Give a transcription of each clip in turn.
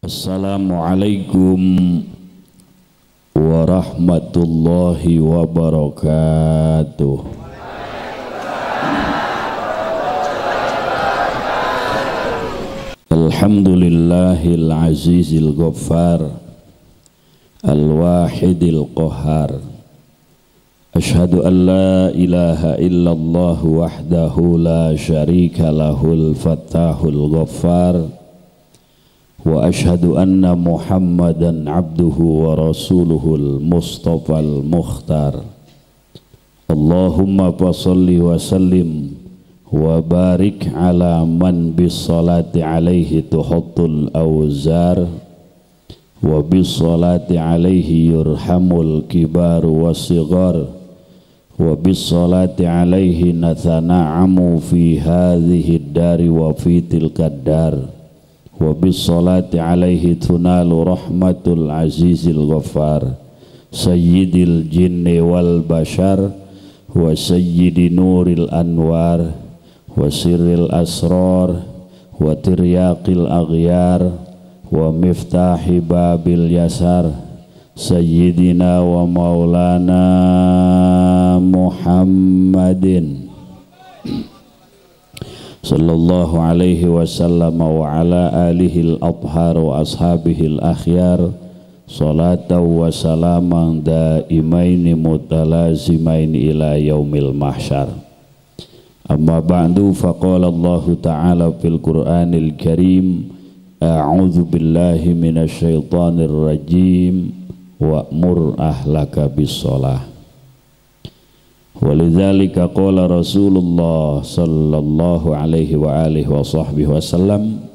Assalamualaikum warahmatullahi wabarakatuh. Alhamdulillahil azizil ghaffar al-wahidil qahhar. Ashhadu an la ilaha illallah wahdahu la syarika lahul fattahul ghaffar. Wa ashhadu anna Muhammadan abduhu wa rasuluhul mustafal mukhtar. Allahumma fassalli wa sallim wa barik ala man bis salati alaihi tuhattul awzar wa bis salati alaihi yurhamul kibaru wassighar wa bis salati alaihi natana'amu fi hadhihi dari wa fi tilkad dar wa bis salati alaihi tunalu rahmatul azizil ghaffar sayyidil jinni wal bashar wa sayyidi nuril anwar wa sirril asrar wa tiryaqil aghyar wa miftahi babil yasar sayyidina wa maulana Muhammadin sallallahu alaihi wasallam wa ala alihi al-athhar wa ashabihi al-akhyar salatan wa salaman daimaini mutalazimaini ila yaumil mahsyar. Amma ba'du, faqala Allahu ta'ala fil Qur'anil Karim, a'udzu billahi minasyaitonir rajim wa'mur ahlaka bis-shalah. Walidzalika qala Rasulullah sallallahu alaihi wa alihi wa sahbihi wasallam,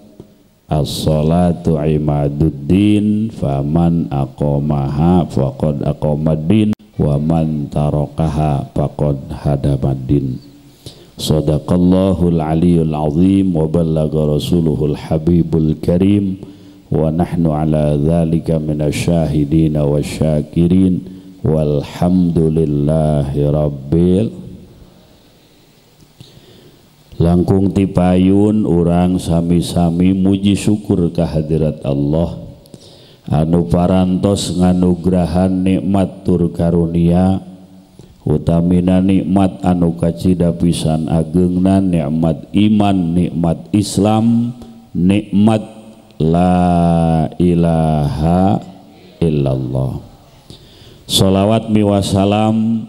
as-salatu imaduddin faman aqamaha faqad aqamaddin wa man tarakaha faqad hadamaddin. Sadaqallahul aliyul azim wa ballaga rasuluhul habibul karim wa nahnu ala dzalika minasyahidin wasyakirin walhamdulillahi rabbil. Langkung tipayun urang sami-sami muji syukur kehadirat Allah anu parantos nganugrahan nikmat tur karunia, utamina nikmat anu kacida pisan ageungna, nikmat iman, nikmat Islam, nikmat la ilaha illallah. Sholawat miwasalam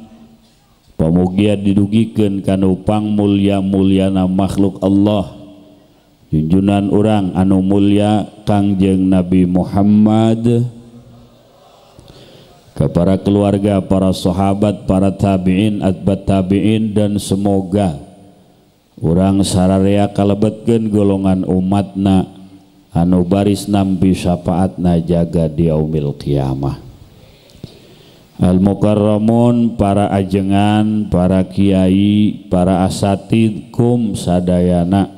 pamugia didugikeun kanu pangmulya-mulyana makhluk Allah, junjunan urang anu mulya Kangjeng Nabi Muhammad, kepada keluarga, para sahabat, para tabi'in, atbat tabi'in, dan semoga urang sararea kalebetkeun golongan umatna anu baris nampi syafaatna jaga di yaumil qiyamah. Al-mukarramun, para ajengan, para kiai, para asatid kum sadayana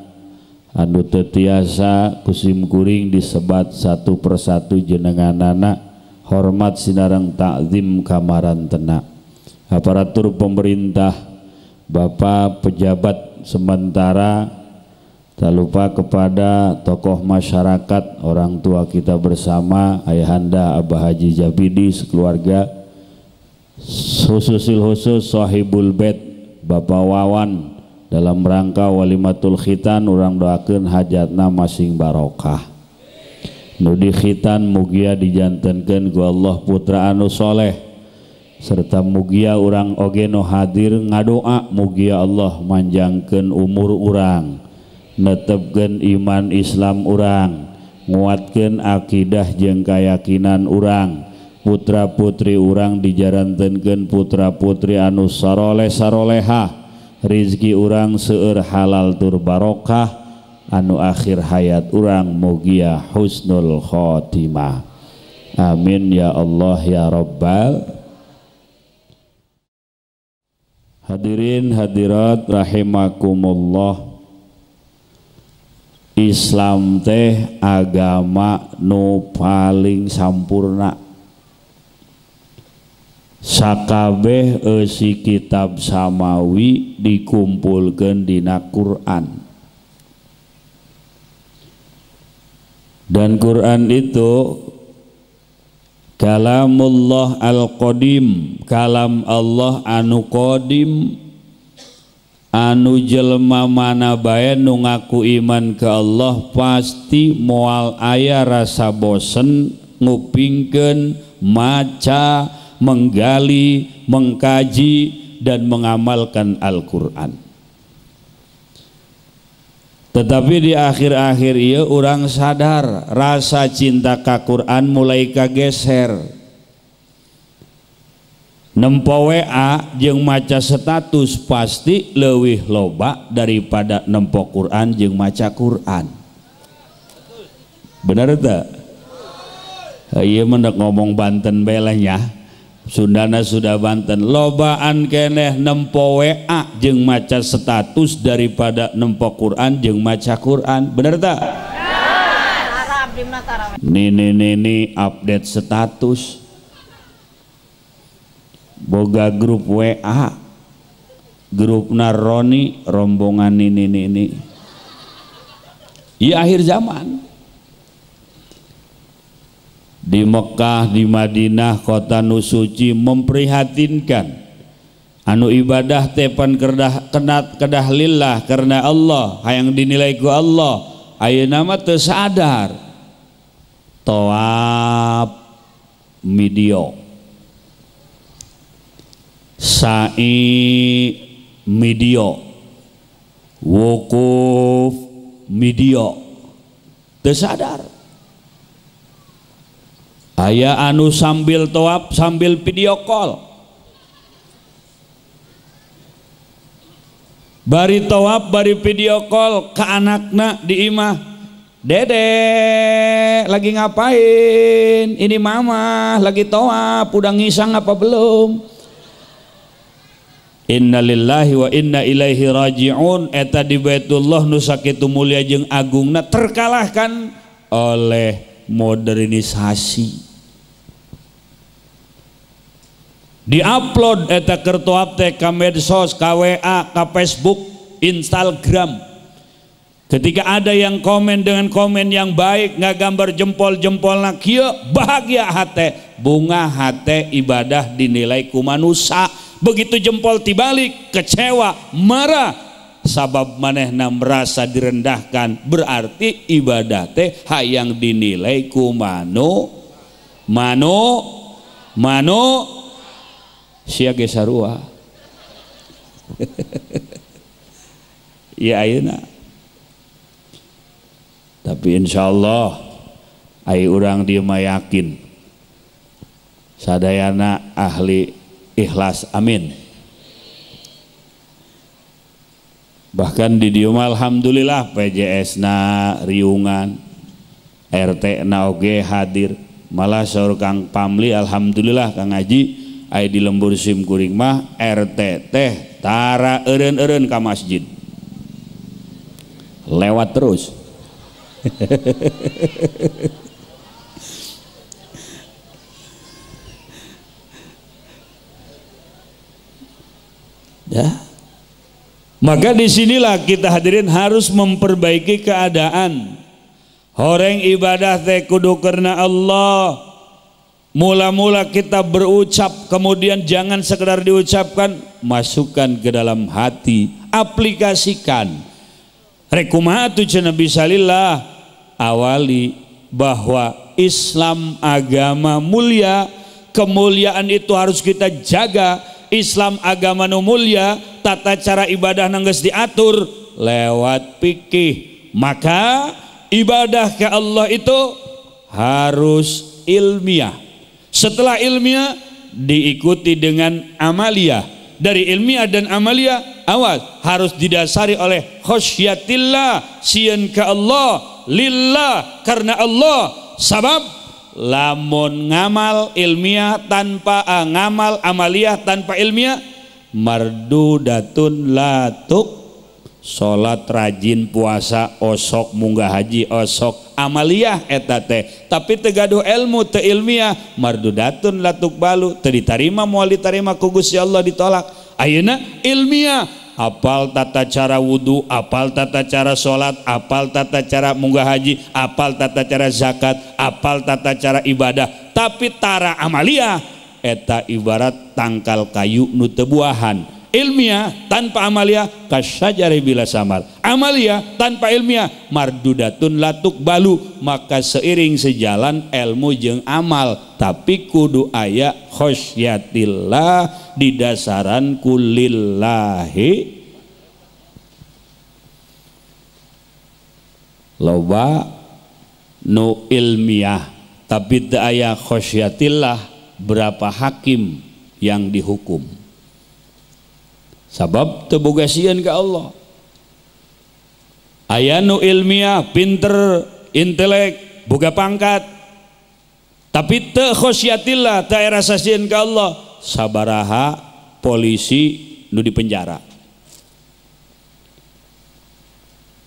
anu teu tiasa kusim kuring disebat satu persatu jenenganana, hormat sinareng takzim kamarantena. Aparatur pemerintah, bapak pejabat sementara, tak lupa kepada tokoh masyarakat, orang tua kita bersama, ayahanda Abah Haji Jabidi sekeluarga, khususil khusus sahibul bait Bapak Wawan dalam rangka walimatul khitan, urang doakeun hajatna masing barokah. Nu di khitan mugia dijantenkeun ku Allah putra anu soleh, serta mugia urang oge nu hadir ngadoa mugia Allah manjangkeun umur urang, netepkeun iman Islam urang, nguatkeun akidah jeung kayakinan urang, putra putri urang dijarantenkeun putra putri anu saroleh sarolehah, rizki urang seueur halal tur barokah, anu akhir hayat urang mugia husnul khotimah. Amin ya Allah ya Rabbal. Hadirin hadirat rahimakumullah. Islam teh agama nu paling sampurna. Sakabeh eusi kitab samawi dikumpulkeun dina Quran. Dan Quran itu kalamullah al-qadim, kalam Allah anu qadim, anu jelema mana bae nu ngaku iman ke Allah pasti moal aya rasa bosen ngupingkeun, maca, menggali, mengkaji dan mengamalkan Al-Qur'an. Tetapi di akhir-akhir ieu urang sadar rasa cinta ka Quran mulai kageser. Nempo WA jeung maca status pasti leuwih loba daripada nempo Quran jeung maca Quran. Bener teu? Ieu mah ngomong Banten bae lah nya. Sundana sudah Banten, lobaan keneh nempo WA jeung maca status daripada nempo Quran jeung maca Quran. Bener tak? Nini nini update status, boga grup WA, grup naroni rombongan nini nini. Ya akhir zaman. Di Mekah, di Madinah, kota nu suci memprihatinkan. Anu ibadah tepan kedah kenat kedah lillah karena Allah, hayang dinilai ku Allah. Ayeuna mah teu sadar. Tawaf video, sa'i video, wukuf video, teu sadar. Aya anu sambil tawaf sambil video call. Bari tawaf bari video call ke anakna di imah. Dede lagi ngapain? Ini mama lagi tawaf, udah ngisang apa belum? Innalillahi wa inna ilaihi rajiun. Eta di Baitullah nu sakitu mulia jeung agungna terkalahkan oleh modernisasi. Diupload eta keur tawaf teh ka medsos, ka WA, ka Facebook, Instagram. Ketika ada yang komen dengan komen yang baik, nggak gambar jempol-jempolna kieu, bahagia hate, bunga hate ibadah dinilai ku manusa. Begitu jempol tibalik, kecewa, marah, sabab manehna merasa direndahkan, berarti ibadah teh hayang dinilai ku manu manu manu sia ge sarua. Ya ayeuna. Tapi insyaallah ai urang dieu mah yakin sadayana ahli ikhlas, amin. Bahkan di dieu mah alhamdulillah PJS na riungan, RT na oge hadir, malah saur Kang Pamli alhamdulillah Kang Haji ai di lembur sim kuring mah RT teh tara eureun-eureun ka masjid. Lewat terus. Ya. Maka disinilah kita hadirin harus memperbaiki keadaan. Horeng ibadah teh kudu karena Allah. Mula-mula kita berucap, kemudian jangan sekedar diucapkan, masukkan ke dalam hati, aplikasikan. Rek kumaha atuh cenah bisa lillah, awali bahwa Islam agama mulia, kemuliaan itu harus kita jaga. Islam agama nu mulia, tata cara ibadah geus diatur lewat fikih. Maka ibadah ke Allah itu harus ilmiah. Setelah ilmiah diikuti dengan amalia. Dari ilmiah dan amalia, awas, harus didasari oleh khosyatillah, sieun ka Allah, lillah, karena Allah. Sabab lamun ngamal ilmiah tanpa ngamal amaliyah tanpa ilmiah, mardudatun latuk. Salat rajin, puasa osok, munggah haji osok, amaliyah eta teh, tapi teu gaduh ilmu, teu ilmiah, mardudatun latuk balu, teu ditarima, moal ditarima ku Gusti Allah, ditolak. Ayeuna ilmiah apal tata cara wudu, apal tata cara sholat, apal tata cara munggah haji, apal tata cara zakat, apal tata cara ibadah, tapi tara amalia eta ibarat tangkal kayu nu teu buahan. Ilmiah tanpa amalia kasyajari bila samar, amalia tanpa ilmiah mardudatun latuk balu. Maka seiring sejalan ilmu jeung amal, tapi kudu aya khosyatillah didasaran kulillahi. Loba nu ilmiah tapi teu aya khosyatillah, berapa hakim yang dihukum sabab teu boga sieun ka Allah. Aya nu ilmiah pinter intelek boga pangkat tapi teu khosyatillah, teu aya rasa sieun ka Allah, sabaraha polisi nu dipenjara.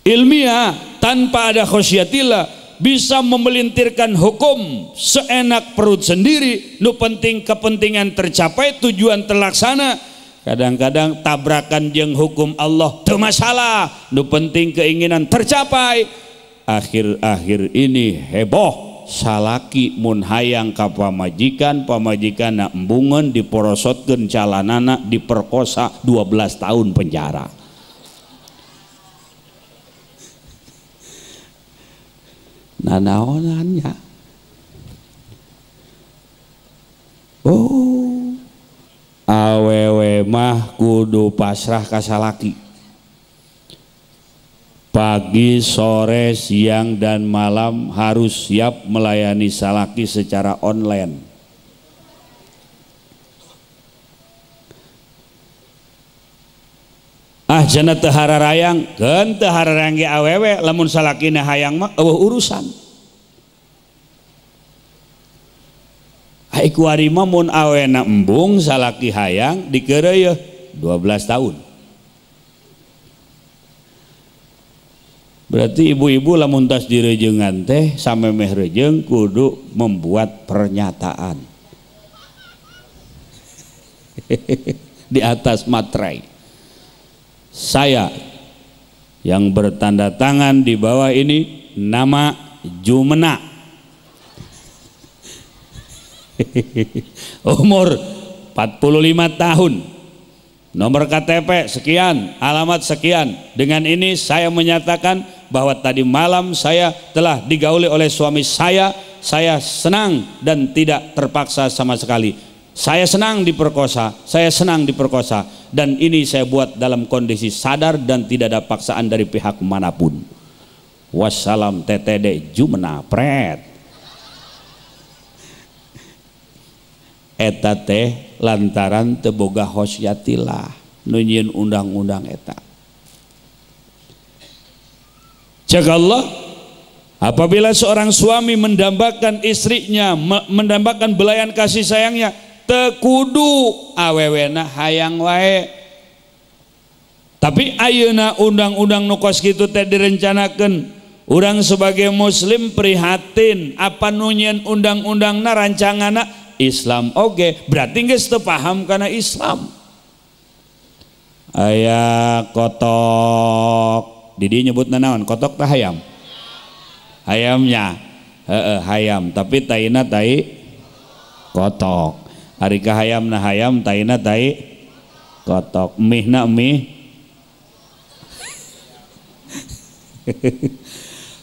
Ilmiah tanpa ada khosyatillah bisa memelintirkan hukum seenak perut sendiri, nu penting kepentingan tercapai, tujuan terlaksana. Kadang-kadang tabrakan jeung hukum Allah teu masalah, nu penting keinginan tercapai. Akhir-akhir ini heboh salaki mun hayang ka pamajikan, pamajikanna embungeun diporosotkeun calanana, diperkosa 12 tahun penjara. Nanaonannya? Oh, awewe mah kudu pasrah ka salaki. Pagi, sore, siang, dan malam harus siap melayani salaki secara online. Ah cenah teu hararayang, keun teu hararayang ge awewe lamun salakina hayang mah eueuh urusan. Ai kuari mah mun awena embung salaki hayang dikeureuy 12 tahun. Berarti ibu-ibu lamun tas direjengan teh samemeh rejeng kudu membuat pernyataan di atas materai. Saya yang bertanda tangan di bawah ini nama Jumena, umur 45 tahun, nomor KTP sekian, alamat sekian. Dengan ini saya menyatakan bahwa tadi malam saya telah digauli oleh suami saya. Saya senang dan tidak terpaksa sama sekali. Saya senang diperkosa, saya senang diperkosa, dan ini saya buat dalam kondisi sadar dan tidak ada paksaan dari pihak manapun. Wassalam TTD Jumena pret. Eta teh lantaran teu boga khosyatillah nu nyieun undang-undang eta. Cek Allah, apabila seorang suami mendambakan istrinya, mendambakan belayan kasih sayangnya, teu kudu awewena hayang wae. Tapi ayeuna undang-undang nu kos kitu teh direncanakeun, urang sebagai muslim prihatin apa nu nyieun undang-undangna rancanganna Islam oge, berarti geus teu paham kana Islam. Aya kotok, di dieu nyebutna naon? Kotok teh hayam. Hayamnya, heeh hayam, tapi taina tai kotok. Ari ka hayamna hayam, taina tai kotok. Mihna mih.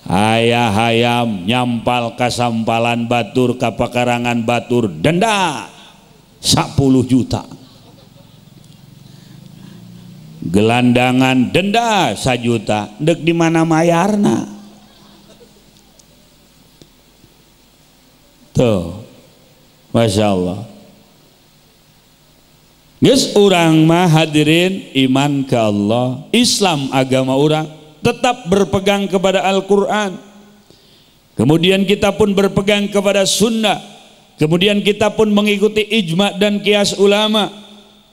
Aya hayam nyampal kasampalan batur ka pakarangan batur, denda 10 juta. Gelandangan denda 1 juta. Dek di mana mayarna? Tuh, Masya Allah. Geus urang mah hadirin iman ke Allah, Islam agama urang, tetap berpegang kepada Al-Quran. Kemudian kita pun berpegang kepada sunnah. Kemudian kita pun mengikuti ijma dan kias ulama.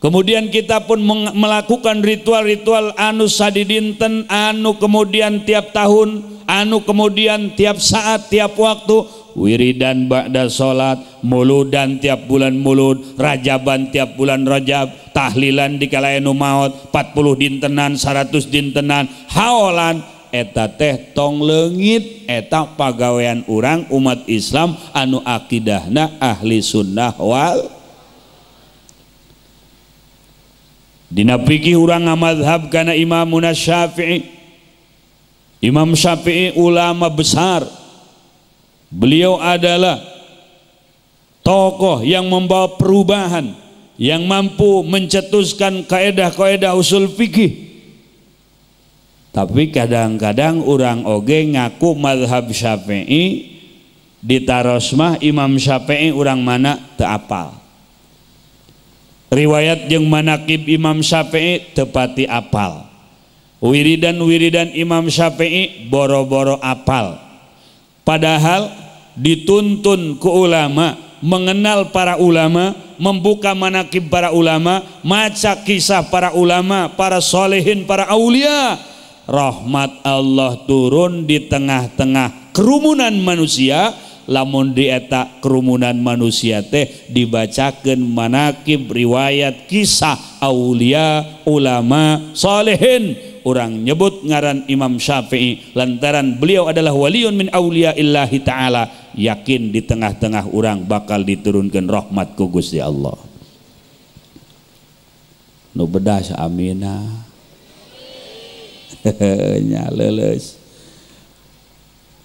Kemudian kita pun melakukan ritual-ritual anu sadidinten, anu kemudian tiap tahun, anu kemudian tiap saat tiap waktu wiridan ba'da salat, muludan tiap bulan mulud, rajaban tiap bulan rajab, tahlilan di kala anu maot 40 dintenan, 100 dintenan, haolan eta teh tong leungit eta pagawean urang umat Islam anu akidahna ahli sunnah wal. Dina fikih urang ngamadzhab kana Imamuna Syafi'i. Imam Syafi'i ulama besar. Beliau adalah tokoh yang membawa perubahan, yang mampu mencetuskan kaedah-kaedah usul fikih. Tapi kadang-kadang orang oge ngaku mazhab Syafi'i, ditaros mah Imam Syafi'i orang mana teu apal. Riwayat jeung manaqib Imam Syafi'i teu pati apal. Wiridan-wiridan Imam Syafi'i boro-boro apal. Padahal dituntun ke ulama, mengenal para ulama, membuka manaqib para ulama, maca kisah para ulama, para solehin, para aulia. Rahmat Allah turun di tengah-tengah kerumunan manusia. Lamun di eta kerumunan manusia teh dibacakeun manaqib, riwayat, kisah aulia, ulama, solehin. Orang nyebut ngaran Imam Syafi'i lantaran beliau adalah waliun min aulia illahi ta'ala, yakin di tengah-tengah orang bakal diturunkan rahmat ku Gusti Allah. Nu bedas amina. Nya leuleus.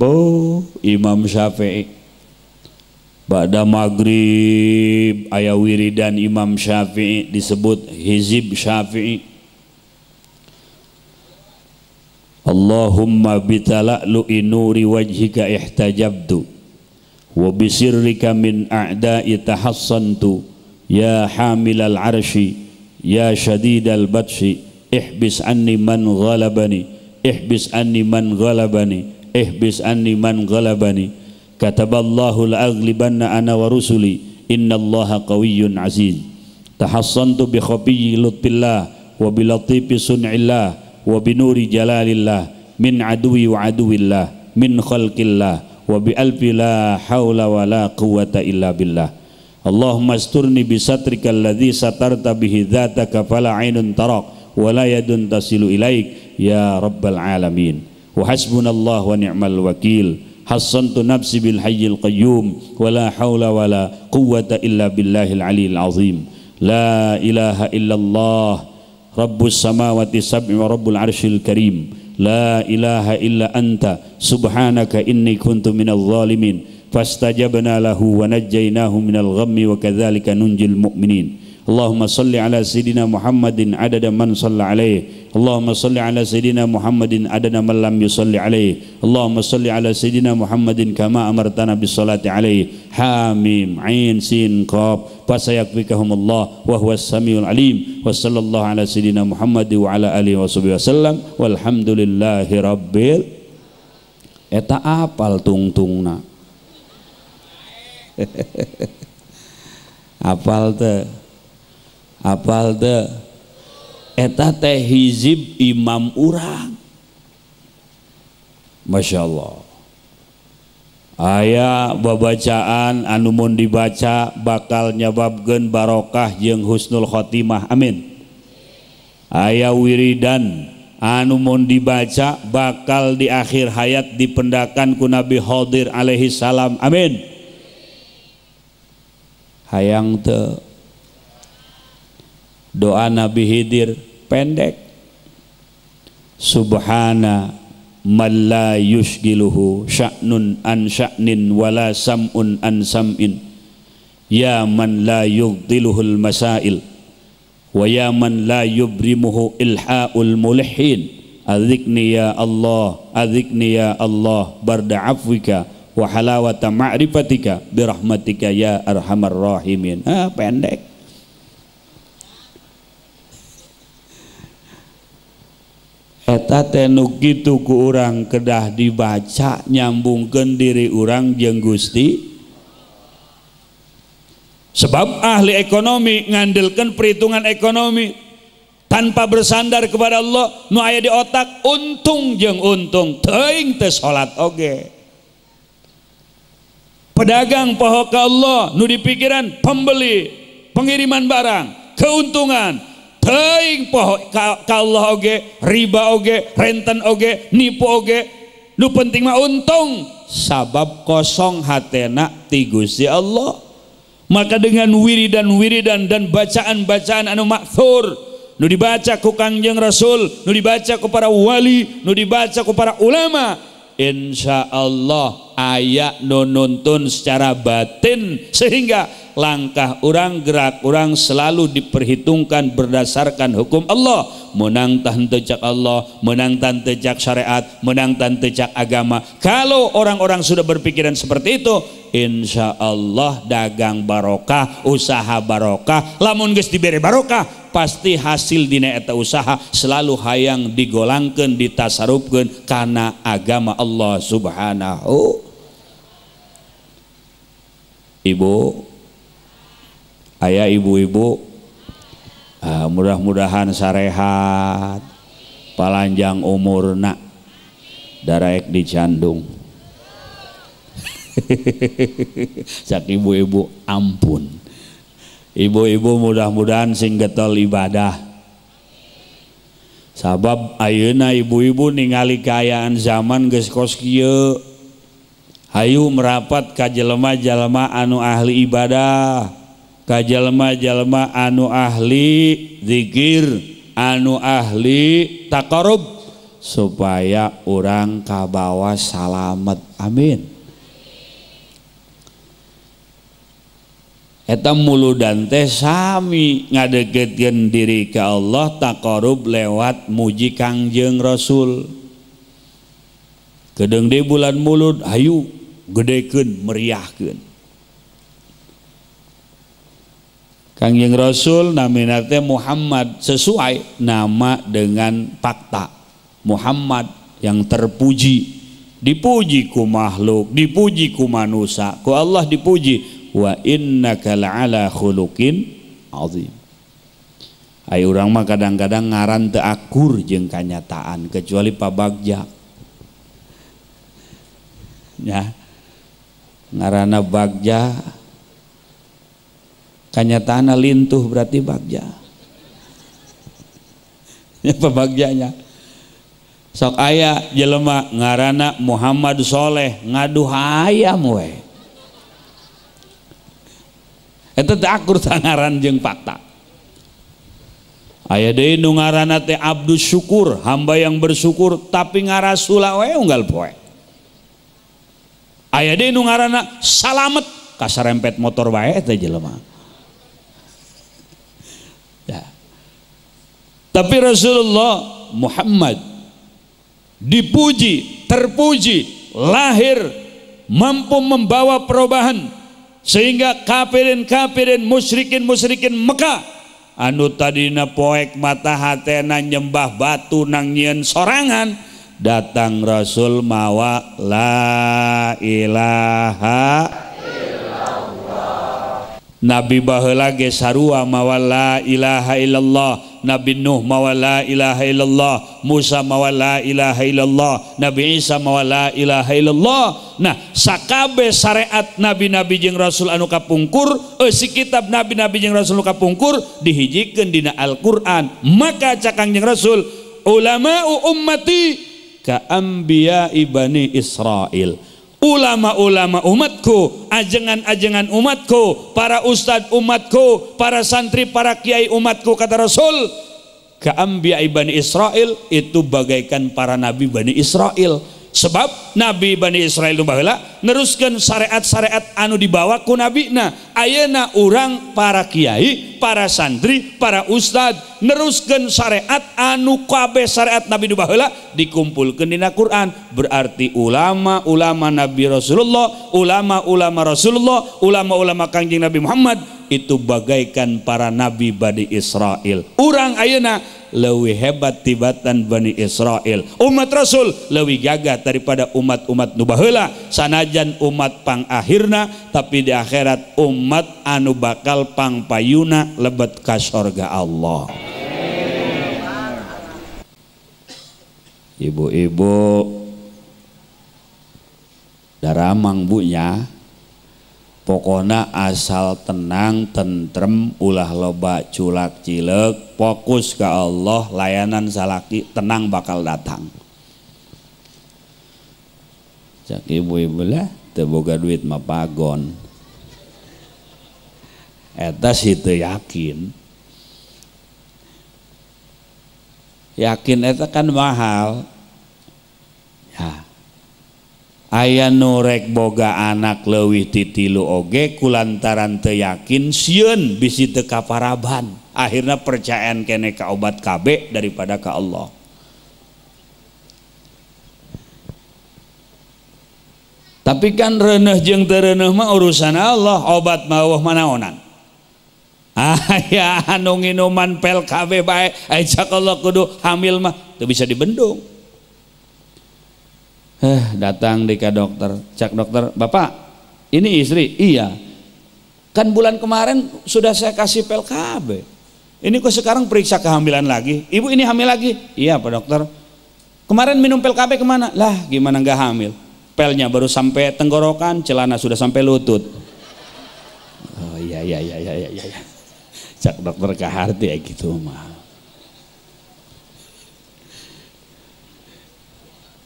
Oh, Imam Syafi'i ba'da maghrib aya wiridan Imam Syafi'i disebut hizib Syafi'i. Allahumma bitala'lu'i nuri wajhika ihtajabtu wa bisirrika min a'da'i tahassantu ya hamilal arsy ya syadidal batshi ihbis anni man ghalabani ihbis anni man ghalabani ihbis anni man ghalabani kataballahu la'aghlibanna ana wa rusuli innallaha qawiyyun aziz tahassantu bi khafiyyi lutfillah wa bi latifi sun'illah wa binuri jalalillah min aduwi wa aduwillah min khalqillah wa bi alfi la haula wa la quwata illa billah. Allahumma asturni bi satrika alladhi satarta bihi dzataka fala ainun tarak wa la yadun tasilu ilaik ya rabbal alamin. Wa hasbunallah wa ni'mal wakil. Hassantu nafsi bil hayyil qayyum wa la haula wa la quwata illa billahil aliyil azim. La ilaha illallah Rabbus samawati sab'i wa rabbul arsyil karim. La ilaha illa anta subhanaka inni kuntu minal zalimin. Fastajabna lahu wa najjaynahu minal ghammi wa kadzalika nunjil mu'minin. Allahumma salli ala sayyidina Muhammadin adada man salla alaihi. Allahumma salli ala sayyidina Muhammadin adada man lam yusalli alaihi. Allahumma salli ala sayyidina Muhammadin kama amartana bis salati alaihi. Hamim ain sin qaf fasayakfikahumullah wa huwas samiul alim. Wa sallallahu ala sayyidina Muhammad wa ala alihi washabihi wasallam walhamdulillahi rabbil. Eta apal tungtungna. Apal teu? Apal teu? Eta teh hizib imam urang. Masya Allah. Aya babacaan anu mun dibaca bakal nyababkeun barokah jeung husnul khotimah. Amin. Aya wiridan anu mun dibaca bakal di akhir hayat dipendakan ku Nabi Khadir alaihi salam. Amin. Hayang teu? Doa Nabi Khidir pendek. Subhana man la yushgiluhu sya'nun an sya'nin wala sam'un an sam'in. Ya man la yughdiluhul masail wa ya man la yubrimuhu ilha'ul mulihin. Adzikni ya Allah, adzikni ya Allah barda afwika wa halawata ma'rifatika birahmatika ya arhamar rahimin. Ah, pendek. Eta teh nu kitu ku urang kedah dibaca nyambungkeun diri urang jeung Gusti. Sebab ahli ekonomi ngandelkeun perhitungan ekonomi. Tanpa bersandar kepada Allah, nu aya di otak untung jeung untung, teuing teu salat oge. Pedagang poho ka Allah, nu dipikiran pembeli, pengiriman barang, keuntungan, teuing poho ka Allah oge, riba oge, renten oge, nipu oge, nu penting mah untung, sabab kosong hatena ti Gusti Allah. Maka dengan wiridan-wiridan dan bacaan-bacaan anu makthur, nu dibaca ku Kangjeng Rasul, nu dibaca ku para wali, nu dibaca ku para ulama, insya Allah aya nu nuntun secara batin sehingga langkah orang, gerak orang selalu diperhitungkan berdasarkan hukum Allah. Menang tah henteu cak Allah, menang tah henteu cak syariat, menang tah henteu cak agama. Kalau orang-orang sudah berpikiran seperti itu, insya Allah dagang barokah, usaha barokah. Lamun geus dibere barokah, pasti hasil dina eta usaha selalu hayang digolangkeun, ditasarufkeun kana agama Allah Subhanahu. Ibu, ayah ibu-ibu, mudah-mudahan sarehat, palanjang umurna, daraek dicandung. Cak ibu-ibu ampun. Ibu-ibu mudah-mudahan sing getol ibadah. Sabab ayeuna ibu-ibu ningali kaayaan zaman geus kos kieu. Hayu merapat ka jelema-jelema anu ahli ibadah, ka jelema-jelema anu ahli zikir, anu ahli taqarrub, supaya urang kabawa salamet. Amin. Eta muludan teh sami ngadeukeutkeun diri ka Allah, taqarrub lewat muji Kangjeng Rasul. Kedeung deui bulan mulud, hayu gedekeun, meriahkeun. Kangjeng Rasul namina teh Muhammad, sesuai nama dengan fakta. Muhammad yang terpuji, dipuji ku makhluk, dipuji ku manusia, ku Allah dipuji. Wa innaka la'ala khuluqin azim. Ayo urang mah kadang-kadang ngaran teu akur jeung kanyataan kecuali pabagja. Ya. Ngaranna bagja kanyataanna lintuh berarti bagja. Ya pabagjanya. Sok aya jelema ngaranna Muhammad Soleh ngaduh hayam we. Eta teu akur ngaran jeung fakta. Aya deui nu ngaranna teh Abdus Syukur, hamba yang bersyukur, tapi ngarasula we unggal poe. Aya deui nu ngaranna Salamet, kasarempet motor wae teh jelema. Ya. Tapi Rasulullah Muhammad dipuji, terpuji, lahir mampu membawa perubahan sehingga kafirin-kafirin, musyrikin-musyrikin Mekah anu tadina poek mata hatena nyembah batu nang nyieun sorangan, datang Rasul mawa la ilaha illallah. Nabi baheula ge sarua mawa la ilaha illallah, Nabi Nuh mawa la ilaha illallah, Musa mawa la ilaha illallah, Nabi Isa mawa la ilaha illallah. Nah, sakabe syariat nabi-nabi jeung rasul anu kapungkur, eusi kitab nabi-nabi jeung rasul anu kapungkur dihijikeun dina Al-Qur'an. Maka cak Kangjeng Rasul, ulama'u ummati ka anbiya'i bani Israil. Ulama-ulama umatku, ajengan-ajengan umatku, para ustadz umatku, para santri, para kiai umatku, kata Rasul, ka anbiya'i bani Israil itu bagaikan para nabi Bani Israil. Sebab nabi Bani Israil nu baheula neruskeun syariat-syariat anu dibawa ku nabina. Ayeuna urang para kiai, para santri, para ustad neruskeun syariat anu kabeh syariat nabi nu baheula dikumpulkeun dina Quran. Berarti ulama-ulama Nabi Rasulullah, ulama-ulama Rasulullah, ulama-ulama Kangjeng Nabi Muhammad itu bagaikan para nabi Bani Israil. Urang ayeuna leuwih hebat tibatan Bani Israil. Umat Rasul leuwih gagah daripada umat-umat nu baheula. Sanajan umat pangakhirna, tapi di akhirat umat anu bakal pangpayuna lebet ka sorga Allah. Ibu-ibu daramang bunya pokona asal tenang tentrem ulah loba culak cilek fokus ke Allah layanan salaki tenang bakal datang. Cak ibu-ibu lah teu boga duit mah pagon eta sih teu yakin. Yakin eta kan mahal ya. Aya nu rek boga anak leuwih ti tilu oge kulantaran teu yakin sieun bisi teu kaparaban akhirna percayaan kene ka obat KB daripada ka Allah. Tapi kan reuneuh jeung teu reuneuh mah urusan Allah, obat mah eueuh manaonan. Aya anu nginuman pel KB bae cak Allah kudu hamil mah teu bisa dibendung. Datang di ke dokter, cak dokter, bapak ini istri, iya kan bulan kemarin sudah saya kasih pel KB, ini kok sekarang periksa kehamilan lagi, ibu ini hamil lagi, iya pak dokter, kemarin minum pel KB kemana? Lah gimana nggak hamil, pelnya baru sampai tenggorokan, celana sudah sampai lutut. Oh iya iya iya iya iya, cak dokter kaharti ya gitu mah.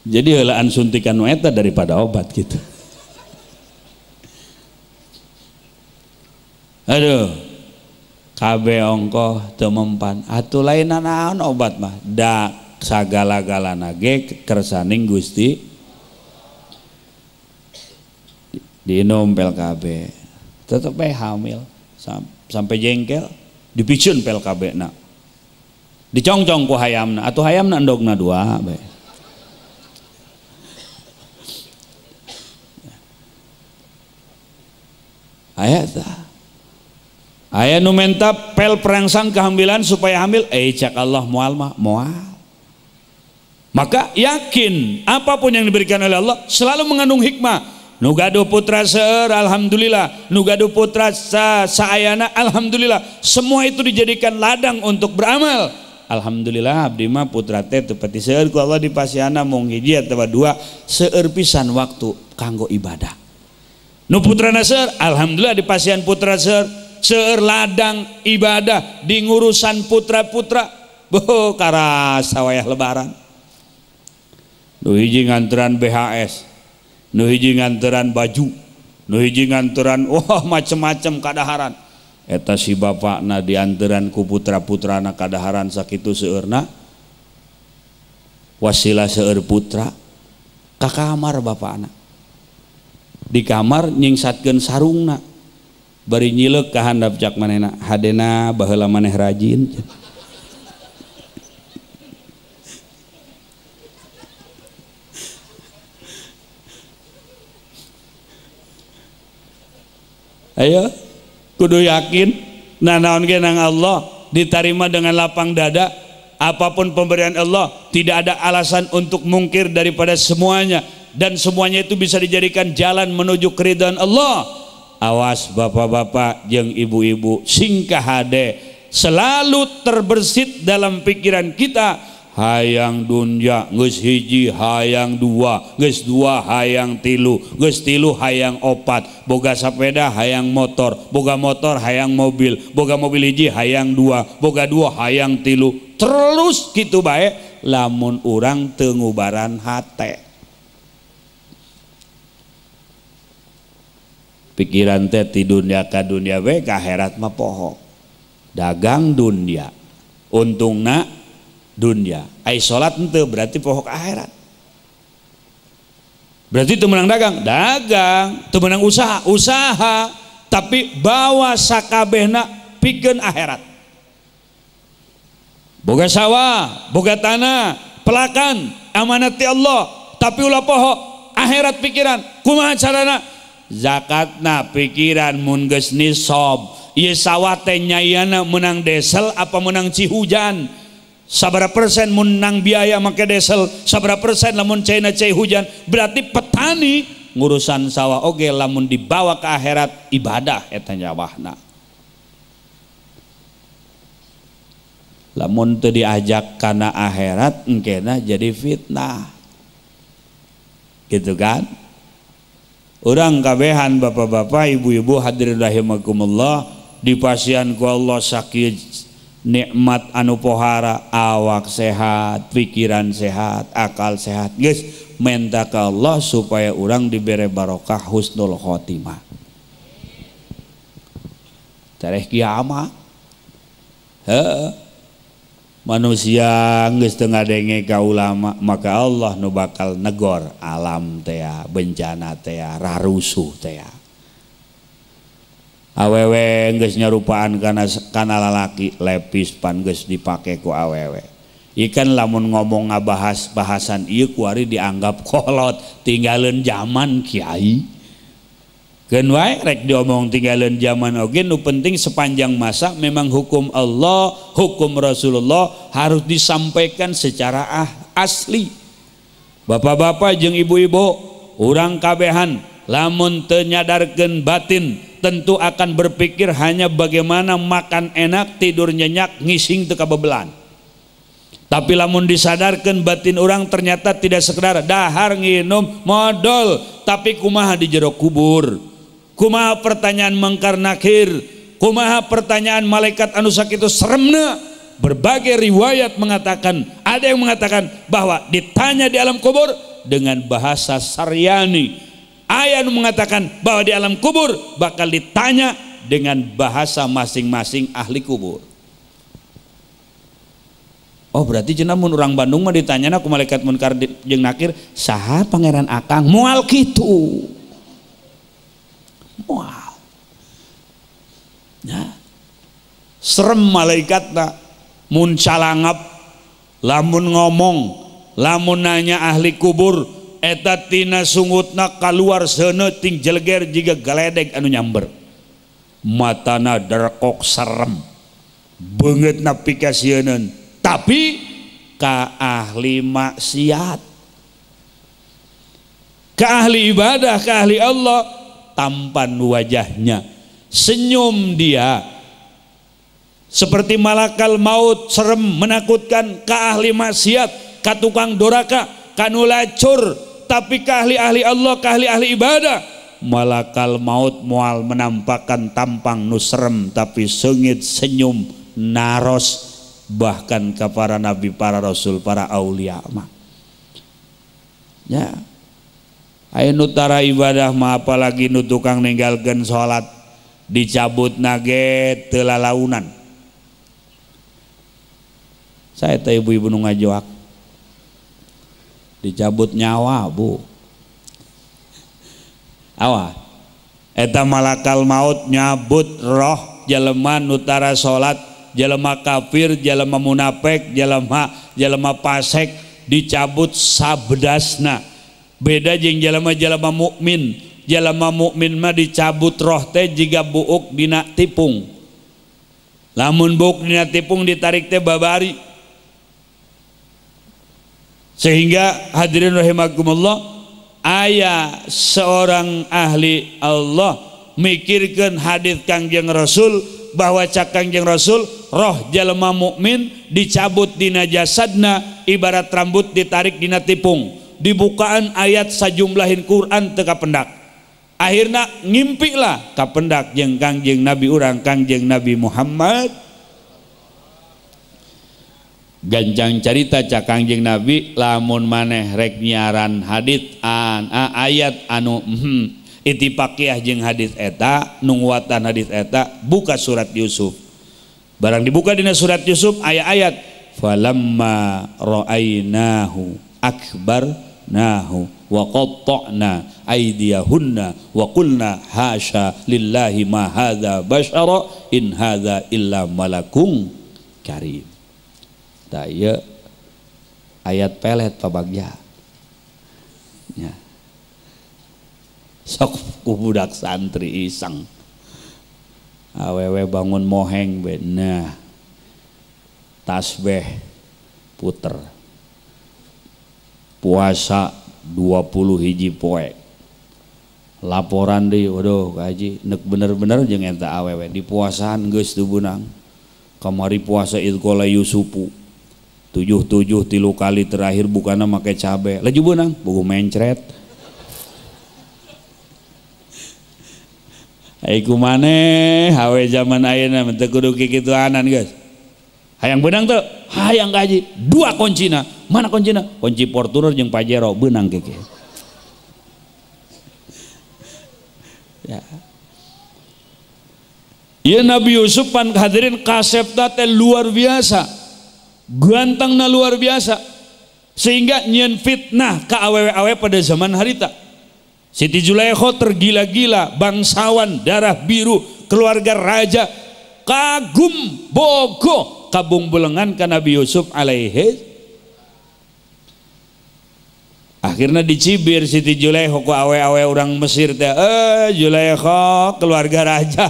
Jadi heulaan suntikan nu eta daripada obat gitu. Aduh, KB ongkoh teu mempan. Atuh lain naon obat mah. Da sagala-galana ge kersaning Gusti. Diinum pel KB. Tetep bae hamil sampai jengkel, dipicun pel KB na. Dicongcong ku hayamna, atuh hayamna endogna dua bae. Aya tah. Aya nu menta pel perangsang kehamilan supaya hamil, cak Allah moal mah moal. Maka yakin apapun yang diberikan oleh Allah selalu mengandung hikmah. Nu gaduh putra seueur alhamdulillah, nu gaduh putra saayana alhamdulillah. Semua itu dijadikan ladang untuk beramal. Alhamdulillah abdi mah putra teh teu pati seueur ku Allah dipasiana mung hiji atawa dua, seueur pisan waktu kanggo ibadah. Nu putrana seueur, alhamdulillah di pasian putra seueur, seueur ladang ibadah di ngurusan putra-putra. Boh karasa wayah lebaran. Nu hiji nganteran BHS, nu hiji nganteran baju, nu hiji nganteran wah macem-macem kadaharan. Eta si bapakna dianteran ku putra-putrana kadaharan sakitu seueurna. Wasilah seueur putra ka kamar bapakna. Di kamar nyingsatkeun sarungna bari nyileuk ka handap cak manehna hadena baheula maneh rajin. Ayo kudu yakin nanaon ge nang Allah diterima dengan lapang dada. Apapun pemberian Allah tidak ada alasan untuk mungkir daripada semuanya. Dan semuanya itu bisa dijadikan jalan menuju keridhaan Allah. Awas bapak-bapak jeung ibu-ibu singkah hade selalu terbersit dalam pikiran kita hayang dunya geus hiji hayang dua geus dua hayang tilu geus tilu hayang opat, boga sepeda hayang motor, boga motor hayang mobil, boga mobil hiji hayang dua, boga dua hayang tilu, terus gitu bae lamun urang teu ngubaran hate. Pikiran teh ti dunia ka dunia we ka akhirat mah poho. Dagang dunia, untungna dunia. Ai salat henteu berarti poho ka akhirat. Berarti teu meunang dagang, dagang, teu meunang usaha, usaha, tapi bawa sakabehna pikeun akhirat. Boga sawah, boga tanah, pelakan amanat ti Allah, tapi ulah poho akhirat pikiran. Kumaha carana? Zakatna pikiran mun geus nisab ieu sawah teh nyayana menang desel apa menang cihujan, sabaraha persen menang biaya make desel, sabaraha persen lamun caina cai hujan. Berarti petani ngurusan sawah oge lamun dibawa ke akhirat ibadah eta nyawahna. Lamun teu diajak kana akhirat engkena jadi fitnah. Gitu kan? Urang kabehan bapak-bapak, ibu-ibu hadirin rahimakumullah, dipasihan ku Allah sakieu nikmat anu pohara, awak sehat, pikiran sehat, akal sehat. Geus menta ka Allah supaya urang dibere barokah husnul khotimah. Tereh kiamat. Heuh. Manusia geus teu ngadenge ka ulama, maka Allah nu bakal negor alam teh, bencana teh, rarusuh teh. Awewe geus nyarupaan kana lalaki, lepis pan geus dipake ku awewe. Ikan lamun ngomong ngabahas bahasan ieu kuari dianggap kolot, tinggalin zaman kiai. Keun wae rek diomong tinggalin zaman oge, nu penting sepanjang masa memang hukum Allah, hukum Rasulullah harus disampaikan secara asli. Bapak-bapak jeung ibu-ibu, urang kabehan lamun teu nyadarkeun batin tentu akan berpikir hanya bagaimana makan enak, tidur nyenyak, ngising teu kabebelan. Tapi lamun disadarkan batin orang ternyata tidak sekedar dahar nginum modal, tapi kumaha di jero kubur, kumaha pertanyaan mungkar nakir, kumaha pertanyaan malaikat anu sakitu seremna. Berbagai riwayat mengatakan, ada yang mengatakan bahwa ditanya di alam kubur dengan bahasa Saryani. Ayat mengatakan bahwa di alam kubur bakal ditanya dengan bahasa masing-masing ahli kubur. Oh berarti cenah mun urang Bandung mah ditanyana ku malaikat munkar jeung nakir, saha pangeran akang? Moal kitu. Moal. Ya. Serem malaikatna mun calangap, lamun ngomong, lamun nanya ahli kubur, eta tina sungutna kaluar seuneu ting jeleger jiga galedeg anu nyamber. Matana derkok serem. Beungeutna pikasieun. Tapi ka ahli maksiat, ka ahli ibadah, ka ahli Allah, tampan wajahnya, senyum dia seperti malakal maut, serem, menakutkan. Ka ahli maksiat, ka tukang doraka, ka nu lacur. Tapi ka ahli-ahli Allah, ka ahli-ahli ibadah, malakal maut moal menampakkan tampang nu serem, tapi sengit, senyum, naros, bahkan ke para nabi, para rasul, para aulia mah. Ya. Aya nu tara ibadah mah, apalagi nu tukang ninggalkeun salat, dicabut nage teu lalaunan. Saya teh ibu-ibu nu ngajoak. Dicabut nyawa, Bu. Awa. Eta malakal maut nyabut roh jelema nu tara salat, jelema kafir, jelema munafik, jelema pasek, dicabut sabdasna. Beda jeung jelema-jelema mukmin. Jelema mukmin mah dicabut roh teh jiga buuk dina tipung. Lamun buuk dina tipung ditarik teh babari. Sehingga hadirin rahimakumullah, aya seorang ahli Allah mikirkeun hadis Kangjeng Rasul bahwa cak Kangjeng Rasul roh jelema mukmin dicabut dina jasadna ibarat rambut ditarik dina tipung. Dibukaan ayat sajumlahin Quran teu kapendak. Akhirna ngimpilah kapendak jeung Kangjeng Nabi urang Kangjeng Nabi Muhammad. Gancang carita cak Kangjeng Nabi, lamun maneh rek nyiaran hadits an ayat anu itipaqiyah jeung hadits eta, nunguatan hadits eta, buka surat Yusuf. Barang dibuka dina surat Yusuf ayat-ayat falamma ra'ainahu akbarnahu wa qatta'na aydiyahunna wa qulna hasya lillahi ma hadza basyara in hadza illa malakun karim. Tah ieu ayat pelet pabagja. Nya. Sok ku budak santri iseng. Awewe bangun moheng be, nah tasbih puter. Puasa 20 hiji poe. Laporan deui, waduh kaji nek bener-bener jeung eta awewe di puasaan geus teu beunang. Kamari puasa idqala Yusufu 77 3 kali terakhir bukana make cabe. Laju beunang buku mencret. Ai kumaneh hawe zaman ayeuna teu kudu kikituanan geus. Hayang beunang teu? Hayang kaji. Dua kuncina. Mana kuncina? Kunci Fortuner jeung Pajero beunang keke. Ya. Ya Nabi Yusuf pan hadirin kasepna teh luar biasa, gantengna luar biasa, sehingga nyeun fitnah ka awewe-awewe pada zaman harita. Siti Zulaikha tergila-gila, bangsawan darah biru, keluarga raja, kagum bogoh kabung belengan ka Nabi Yusuf alaihi. Akhirnya dicibir Siti Zulaikha ku awewe-awewe urang Mesir teh, Zulaikha keluarga raja,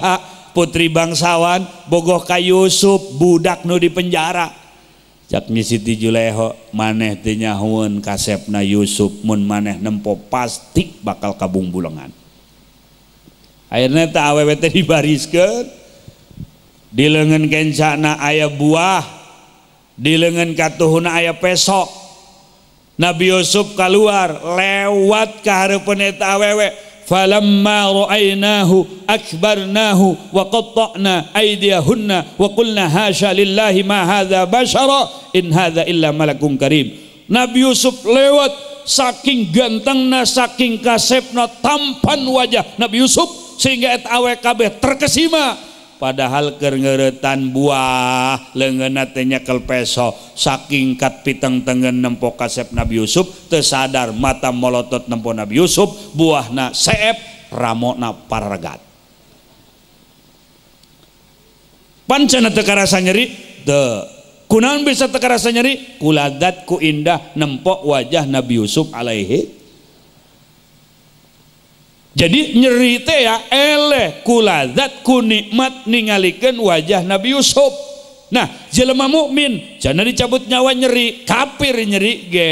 putri bangsawan, bogoh ka Yusuf budak nu di penjara. Cak ni Siti Zulaikha, maneh teu nyahueun kasepna Yusuf, mun maneh nempo pasti bakal kabungbulengan. Akhirnya teh awewe teh dibariskeun, di leungeun kencana aya buah, di leungeun katuhuna aya pesok. Nabi Yusuf keluar lewat ka hareupeun eta awewe. Falamma ra'aynahu akbarnahu wa qatta'na aydiyahunna wa qulna hasya lillahi ma hadza bashara in hadza illa malakun karim. Nabi Yusuf lewat saking gantengna, saking kasepna, tampan wajah Nabi Yusuf sehingga eta awe kabeh terkesima. Padahal keur ngeuretan buah leungeunna teh nyekel peso, saking kat piteng tengen nempo kasep Nabi Yusuf teu sadar mata molotot nempo Nabi Yusuf, buahna seep ramona paragat. Pancana teu karasa nyeri teu. Kunaon bisa teu karasa nyeri? Kuladat ku indah nempo wajah Nabi Yusuf alaihi. Jadi nyeri teh ya eleh kuladat ku nikmat ningalikeun wajah Nabi Yusuf. Nah, jelema mukmin cenah dicabut nyawa nyeri, kafir nyeri ge.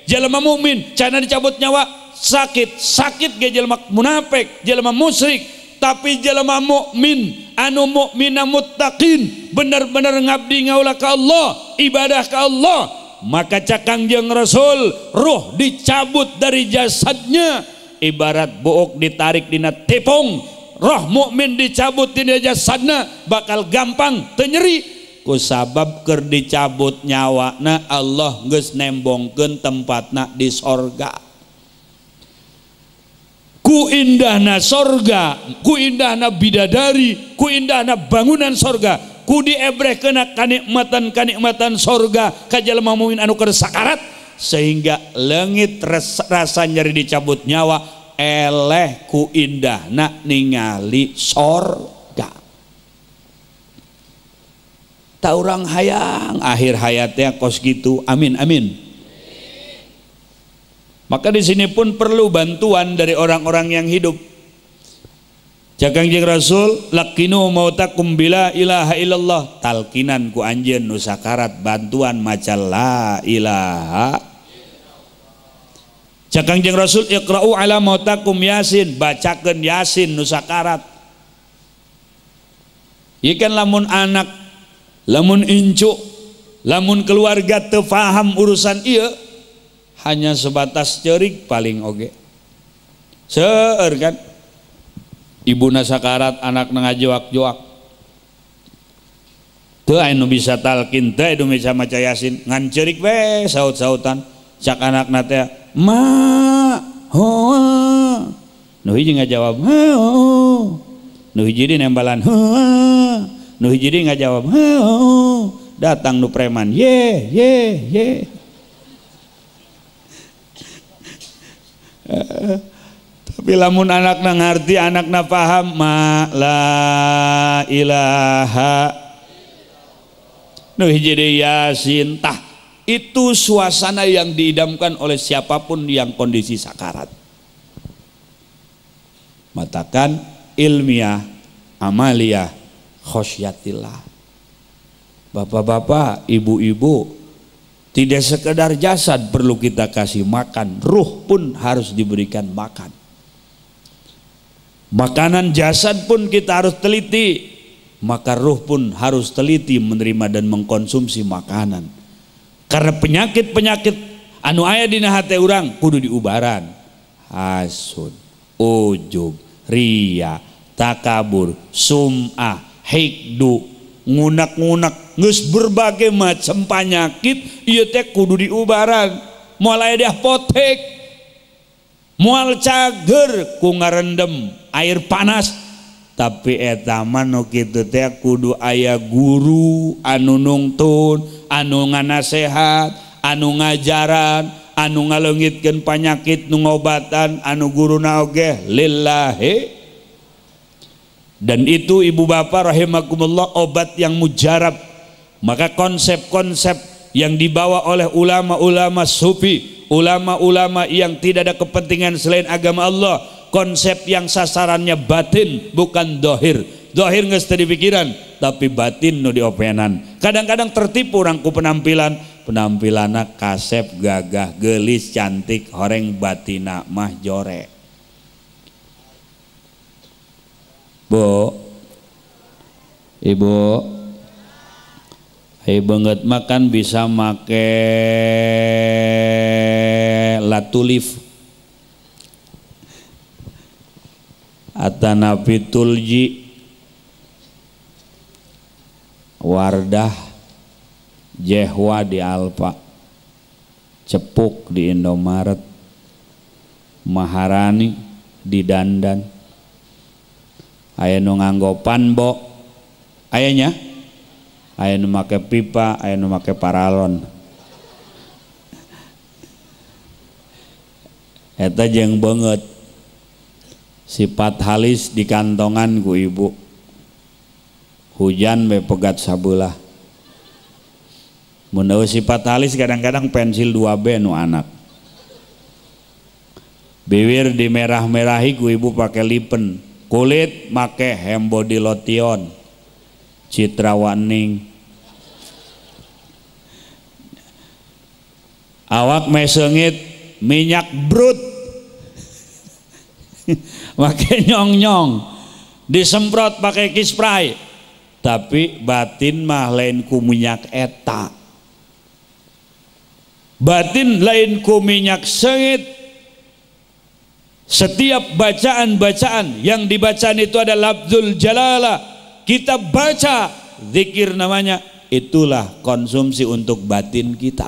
Jelema mukmin cenah dicabut nyawa sakit, sakit ge jelema munafik, jelema musyrik. Tapi jelema mukmin anu mukmina muttaqin, bener-bener ngabdi ngaula ka Allah, ibadah ka Allah, maka cak Kangjeng Rasul ruh dicabut dari jasadnya ibarat buuk ditarik dina tepung, roh mukmin dicabut dina jasadna bakal gampang teu nyeri kusabab keur dicabut nyawana Allah geus nembongkeun tempatna di sorga. Ku indahna sorga, ku indahna bidadari, ku indahna bangunan sorga, ku diebrehkeuna kanikmatan-kanikmatan sorga ka jelema mukmin anu keur sakarat, sehingga leungit rasa nyeri dicabut nyawa eleh ku indahna ningali sorga. Ta urang hayang akhir hayatnya kos gitu, amin amin. Maka di sini pun perlu bantuan dari orang-orang yang hidup. Cak Kangjeng Rasul laqinu mautakum bila ilaha illallah, talkinan ku anjeun nu sakarat bantuan maca la ilaha. Cak Kangjeng Rasul iqra'u ala mautakum yasin, bacakeun yasin nu sakarat. Ieu kan lamun anak, lamun incu, lamun keluarga teu faham urusan ieu, hanya sebatas ceurik paling oge. Seueur kan ibuna sakarat anakna ngajoak-joak. Teu aya nu bisa talkin, teu aya nu bisa maca yasin, ngan ceurik we saut-sautan. Cak anakna teh ma hoa, nu hiji ngajawab ha oh, nu hiji di nembalan hoa, nu hiji di ngajawab ha oh, datang nu preman ye ye ye. Tapi lamun anakna ngarti, anakna paham, ma la ilaha nu hiji deui yasin, tah itu suasana yang diidamkan oleh siapapun yang kondisi sakarat. Matakan ilmiah, amaliyah, khosyatillah. Bapak-bapak, ibu-ibu, tidak sekedar jasad perlu kita kasih makan, ruh pun harus diberikan makan. Makanan jasad pun kita harus teliti. Maka ruh pun harus teliti menerima dan mengkonsumsi makanan. Karena penyakit-penyakit anu aya dina hate urang kudu diubaran. Hasud, ujub, ria, takabur, sum'ah, hikdu, ngunak-ngunak, geus berbagai macam penyakit ieu teh kudu diubaran. Moal aya di apotek, moal cager ku ngarendem air panas, tapi eta mah nu kitu teh kudu aya guru anu nungtun, anu nganasehat, anu ngajaran, anu ngaleungitkeun panyakit nu ngobatan, anu guruna oge lillahi. Dan itu ibu bapak rahimakumullah obat yang mujarab. Maka konsep-konsep yang dibawa oleh ulama-ulama sufi, ulama-ulama yang tidak ada kepentingan selain agama Allah, konsep yang sasarannya batin bukan dohir. Dohir geus teu dipikiran, tapi batin nu diopenan. Kadang-kadang tertipu urang ku penampilan, penampilanna kasep, gagah, geulis, cantik, horeng, batina mah jore. Bu, ibu, banget makan bisa make latulif atanapi tulji, Wardah, Jehwa di Alfa, Cepuk di Indomaret, Maharani di Dandan, aya nu nganggo panbo, ayanya, aya nu make pipa, aya nu make paralon. Eta jeung beungeut sifat halis di kantongan ku ibu. Hujan be pegat sabelah. Mun eueuh sifat halis kadang-kadang pensil 2B nu anak. Bibir dimerah-merahi ku ibu pakai lipen, kulit make hembody lotion, citra waning. Awak mesengit minyak brut, make nyong-nyong, disemprot pakai kispray, tapi batin mah lain ku minyak eta, batin lain ku minyak sengit. Setiap bacaan-bacaan yang dibacaan itu ada lafzul jalalah, kita baca zikir namanya, itulah konsumsi untuk batin kita.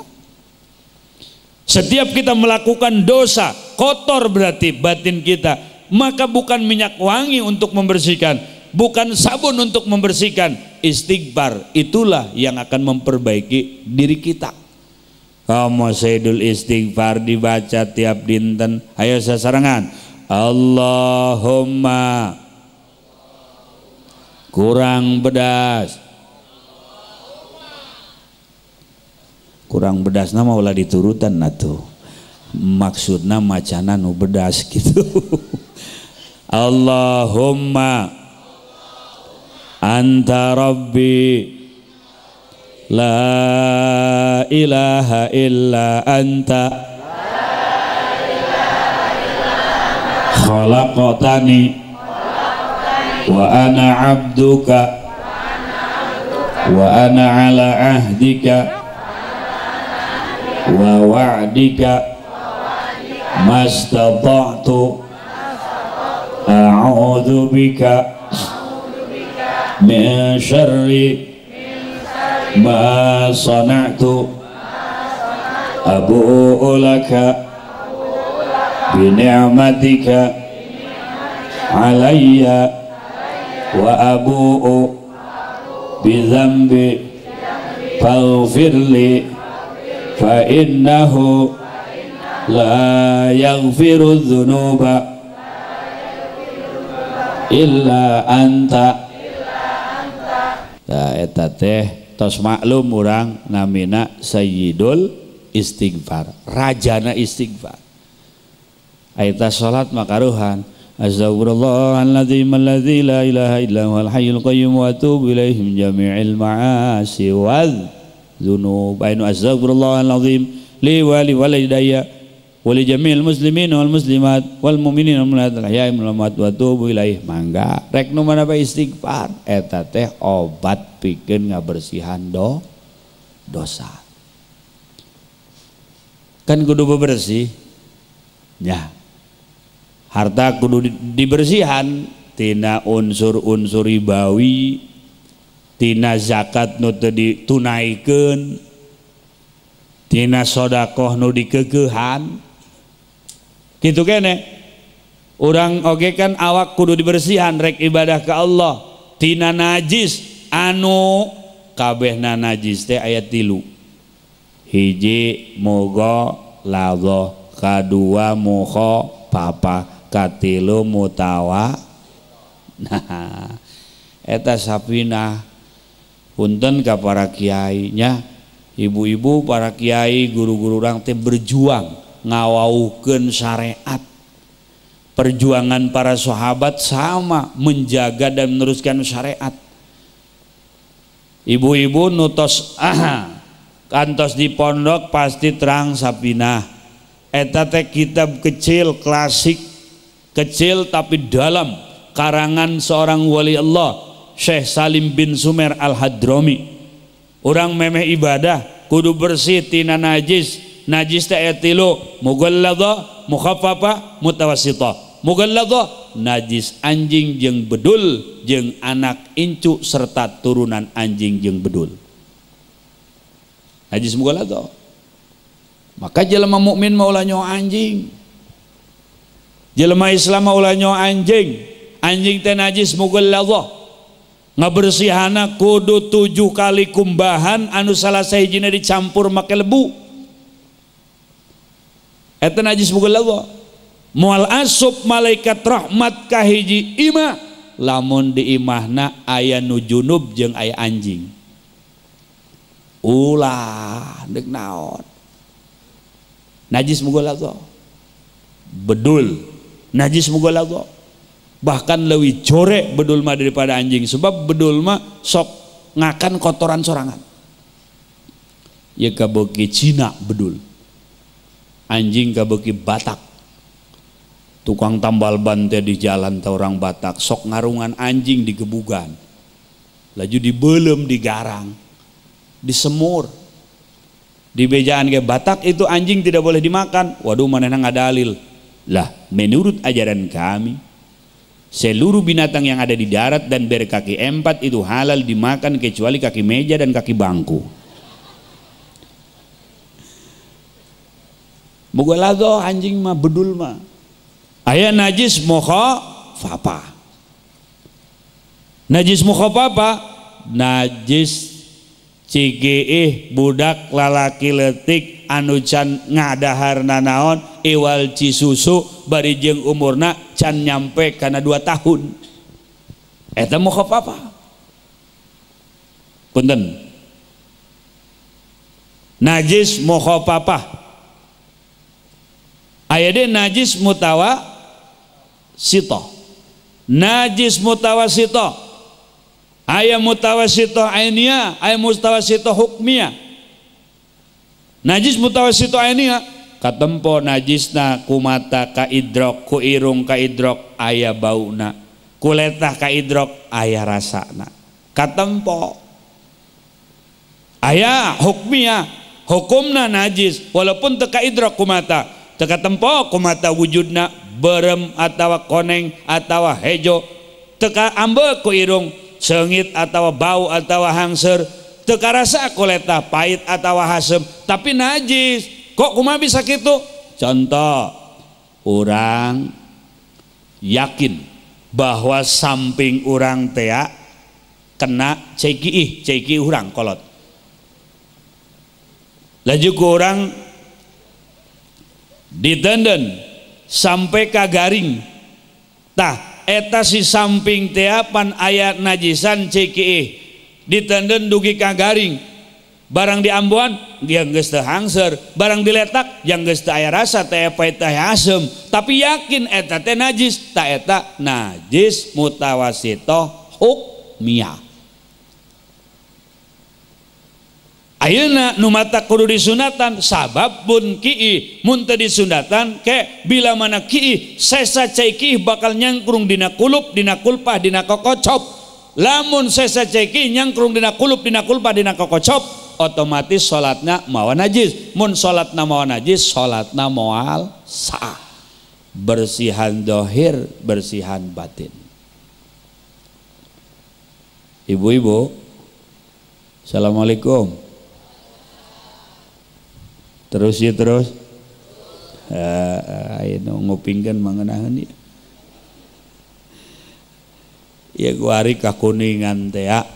Setiap kita melakukan dosa, kotor berarti batin kita, maka bukan minyak wangi untuk membersihkan, bukan sabun untuk membersihkan, istighfar itulah yang akan memperbaiki diri kita. Kamu sayyidul istighfar dibaca tiap dinten, ayo sasarangan. Allahumma kurang bedas, kurang bedas nama ulah diturutan atuh, maksudna macana nu bedas gitu. Allahumma anta rabbi la ilaha illa anta khalaqtani wa ana abduka wa ana ala ahdika wa wa'dika mastata'tu a'udzu bika min syarri ma sana'tu abu'u laka bi ni'matika alayya wa abu'u bi dzambi faghfirli fa innahu la yaghfiru dzunuba illa anta. Nah, eta teh tos maklum urang namina sayyidul istighfar, rajana istighfar. Aita salat makaruhan astagfirullahaladzim alladzi la ilaha illa huwal hayyul qayyum wa atubu ilaihi min jami'il ma'asi wal dzunub. Ainu astagfirullahaladzim li wa li walidayya. wa li jami'il muslimin wal muslimat wal mu'minin wal mu'minat al ahya'i minhum wal amwat wa atubu ilaih. Mangga rek nu mana bae istighfar eta teh obat pikeun ngabersihan dosa. Kan kudu bebersih ya, harta kudu dibersihan tina unsur-unsur ribawi, tina zakat nu teu ditunaikeun, tina sedekah nu dikeukehan. Kitu kene urang oge kan awak kudu dibersihan rek ibadah ka Allah tina najis anu kabehna najis teh aya 3. Hiji moga ladha, kadua muha papa, katilu mutawa. Nah eta sapinah punten ka para kiai nya, ibu-ibu para kiai guru-guru urang teh berjuang ngawaukeun syariat. Perjuangan para sahabat sama menjaga dan meneruskan syariat. Ibu-ibu nutos kantos di pondok pasti terang sapinah. Eta teh kitab kecil klasik, kecil tapi dalam, karangan seorang wali Allah Syekh Salim bin Sumer Al-Hadrami. Orang memeh ibadah kudu bersih tina najis. Najis teh aya 3, mughalladha, mukhaffafa, mutawassithah. Mughalladha najis anjing jeung bedul jeung anak incu serta turunan anjing jeung bedul. Najis mughalladha. Maka jelema mukmin mah ulah nyawa anjing. Jelema Islam mah ulah nyawa anjing. Anjing teh najis mughalladha. Ngabersihana kudu 7 kali kumbahan anu salah sahijina dicampur make lebu. Eta najis mughalladha. Moal asup malaikat rahmat ka hiji imah lamun di imahna aya nu junub jeung aya anjing. Ulah deuk naon. Najis mughalladha. Bedul najis mughalladha. Bahkan leuwih jorek bedul mah daripada anjing, sebab bedul mah sok ngakan kotoran sorangan. Ya kabeuki Cina bedul, anjing kabeuki Batak. Tukang tambal ban teh di jalan teh orang Batak sok ngarungan anjing digebugan, laju dibelem digarang, disemur. Di bejaan ke Batak itu anjing tidak boleh dimakan. Waduh manehna ngadalil. Lah menurut ajaran kami seluruh binatang yang ada di darat dan berkaki 4 itu halal dimakan kecuali kaki meja dan kaki bangku. Mughalladha anjing mah, bedul mah. Aya najis mukhaffafa. Najis mukhaffafa, najis cigeeh budak lalaki leutik anu can ngadahar nanaon iwal cisusu bari jeung umurna can nyampe kana 2 tahun. Eta mukhaffafa. Punten. Najis mukhaffafa. Aya deui najis mutawassithah. Najis mutawassithah. Aya mutawassithah ainiyah, aya mutawassithah hukmiyah. Najis mutawassithah ainiyah katempo najisna ku mata ka idrok, ku irung ka idrok aya bauna, ku letah ka idrok aya rasana. Katempo. Aya hukmiyah, hukumna najis walaupun teu ka idrok ku mata, teu katempo ku mata wujudna berem atawa koneng atawa hejo, teu ka ambeu ku irung sengit atau bau atau hangser, teu karasa ku letah pahit atau hasem, tapi najis. Kok kumaha bisa kitu? Contoh, orang yakin bahwa samping urang tea kena ceki, ceki urang kolot. Laju ku urang ditenden sampai ka garing. Tah eta si samping tea pan aya najisan ceki ditenden dugi ka garing. Barang diambuan yang geus teu hangser, barang diletak yang geus teu aya rasa teh pahit teh asem, tapi yakin eta teh najis. Ta eta najis mutawassithah hukmiyah. Ayeuna nu mata kudu disunatan sabab bun kiih mun teu disunatan ke bila mana kiih sesa cai kiih bakal nyangkrung dina kulup, dina kulpah, dina kokocop. Lamun sesa cai kiih nyangkrung dina kulup, dina kulpah, dina kokocop, otomatis salatna mawa najis. Mun salatna mawa najis, salatna moal sah. Bersihan dohir, bersihan batin. Ibu-ibu, assalamualaikum. Terus ya terus. Ayo ngupingkeun mangenaheun ieu. Ya kuari ka Kuningan teh ya.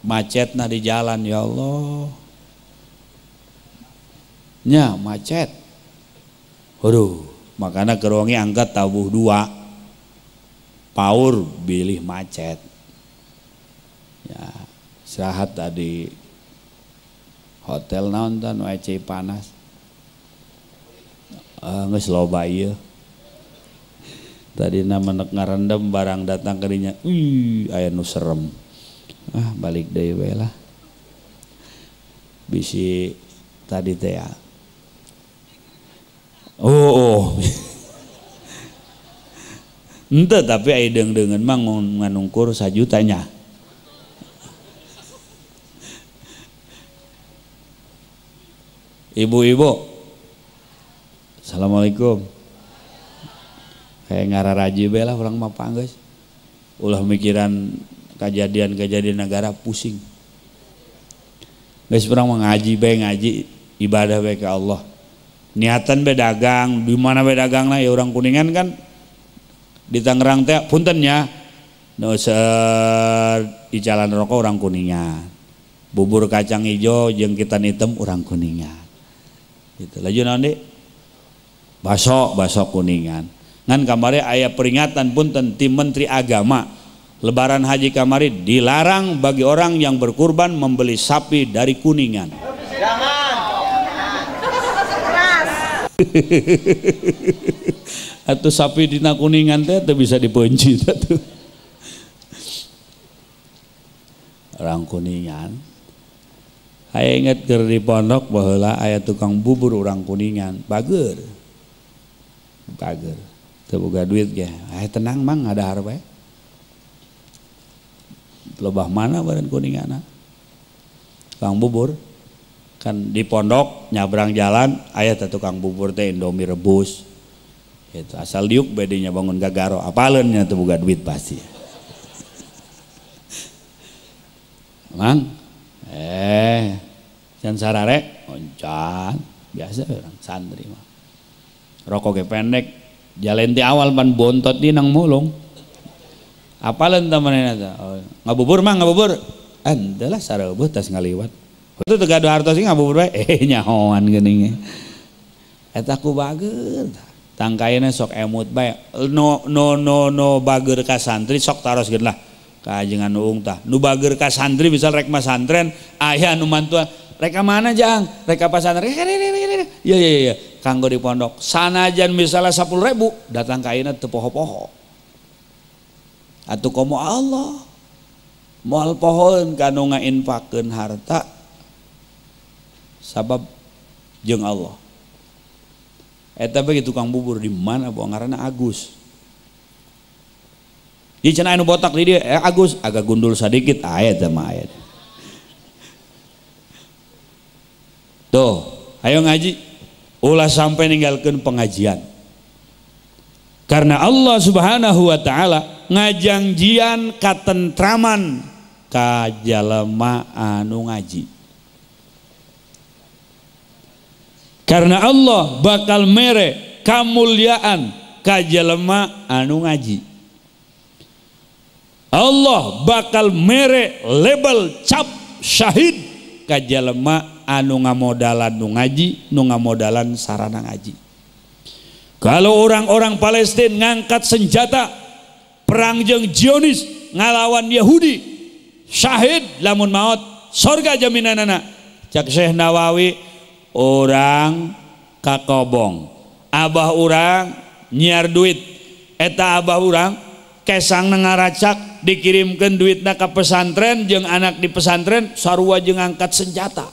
Macetna di jalan ya Allah. Nya macet. Aduh, makana keur wangi angkat tabuh dua. Paur bilih macet. Ya, istirahat tadi hotel naon tah nu ece panas. Geus loba ieu. Tadina menek ngarendem barang datang ka dinya, ih aya nu serem. Ah balik deui we lah. Bisi tadi teh ya. Oh. Henteu tapi aya deung-deungeun mah nganungkur sajutanya. Ibu-ibu, assalamualaikum. Kayak ngararaji be lah urang mah panggeus. Ulah mikiran kejadian-kejadian negara pusing. Geus urang mah ngaji bae, ngaji ibadah bae ke Allah. Niatan be dagang, di mana be dagangna ya urang Kuningan kan di Tangerang teh punten nya. Nu di jalan rokok urang Kuningan. Bubur kacang ijo jeung kitan hitam urang Kuningan. Gitu. Laju naon deui? Baso, baso Kuningan. Ngan kamari aya peringatan punten tim Menteri Agama. Lebaran haji kamari dilarang bagi orang yang berkurban membeli sapi dari Kuningan. Jangan. Keras. Atau sapi dina Kuningan teh teu bisa dipeunci atuh. Orang Kuningan. Aya inget keur di pondok baheula aya tukang bubur urang Kuningan, bager. Bager. Teu boga duit ge. Aya tenang mang ngadahar bae. Lebah mana badan Kuningan tukang bubur kan di pondok nyabrang jalan aya teh tukang bubur teh Indomie rebus gitu asal diuk bedenya bangun gagaro apaleun nya teu boga duit pasti. Mang can sarare oncan biasa orang santri mah rokok ge pendek jalan ti awal pan bontot di nang mulung. Apaleun tah manehna teh? Oh, ngabubur mah ngabubur. Henteu lah sareubuh tas ngaliwat. Itu teu gaduh hartos ge ngabubur bae. Nyahoan geuning. Eta ku bager. Tangkaina sok emut bae. No no no no bager ka santri sok taroskeun lah. Ka ajengan uung tah. Nu bager ka santri misal rek masantren aya nu mantuan. Rek ka mana jang? Rek ka pasantren. Ya ya ya. Kanggo di pondok. Sanajan misalnya 10.000 datang ka ayeuna teu poho-poho. Atuh komo Allah moal pohoeun kanu ngainfakeun harta sabab jeung Allah. Eta bagi tukang bubur di mana bawa ngaranna Agus. Ieu cenah anu botak di dieu, Agus agak gundul sadikit aya teh mah aya. Tuh, ayo ngaji ulah sampai ninggalkeun pengajian. Karena Allah Subhanahu wa taala ngajangjian katentraman ka jalema anu ngaji. Karena Allah bakal mere kamuliaan ka jalema anu ngaji. Allah bakal mere label cap syahid ka jalema anu ngamodalan nu ngaji, nu ngamodalan sarana ngaji. Kalau orang-orang Palestina ngangkat senjata perang jeung Zionis ngalawan Yahudi, syahid lamun maot sorga jaminanana. Cak Syekh Nawawi, orang kakobong, abah urang nyiar duit, eta abah urang kesang ngaracak dikirimkan duitna ka pesantren jeung anak di pesantren sarua jeung angkat senjata.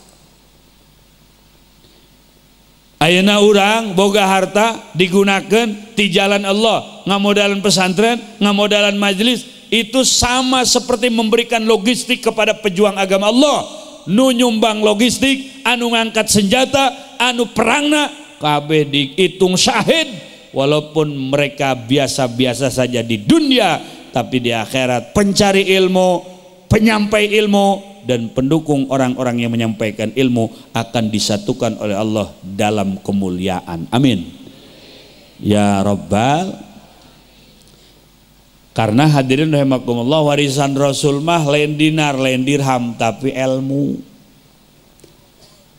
Ayeuna urang boga harta digunakan di jalan Allah, ngamodalan pesantren, ngamodalan majelis, itu sama seperti memberikan logistik kepada pejuang agama Allah. Nu nyumbang logistik, anu ngangkat senjata, anu perangna, kabeh dihitung syahid. Walaupun mereka biasa-biasa saja di dunia, tapi di akhirat pencari ilmu, penyampai ilmu, dan pendukung orang-orang yang menyampaikan ilmu akan disatukan oleh Allah dalam kemuliaan. Amin ya Rabbal. Karena hadirin rahimakumullah, warisan Rasul mah lain dinar, lain dirham, tapi ilmu.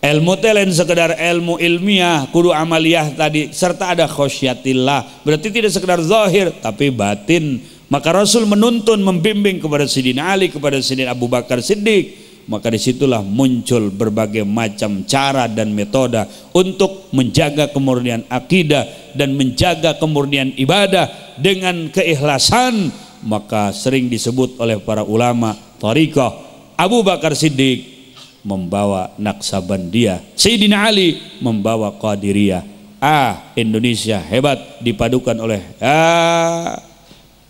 Ilmu teh lain sekedar ilmu ilmiah, kudu amaliyah tadi, serta ada khosyatillah. Berarti tidak sekedar zahir tapi batin. Maka Rasul menuntun, membimbing kepada Sidina Ali, kepada Sidina Abu Bakar Siddiq. Maka disitulah muncul berbagai macam cara dan metode untuk menjaga kemurnian akidah dan menjaga kemurnian ibadah dengan keikhlasan. Maka sering disebut oleh para ulama thariqah Abu Bakar Siddiq membawa Naqsabandiyah, Sayyidina Ali membawa Qadiriyah. Indonesia hebat dipadukan oleh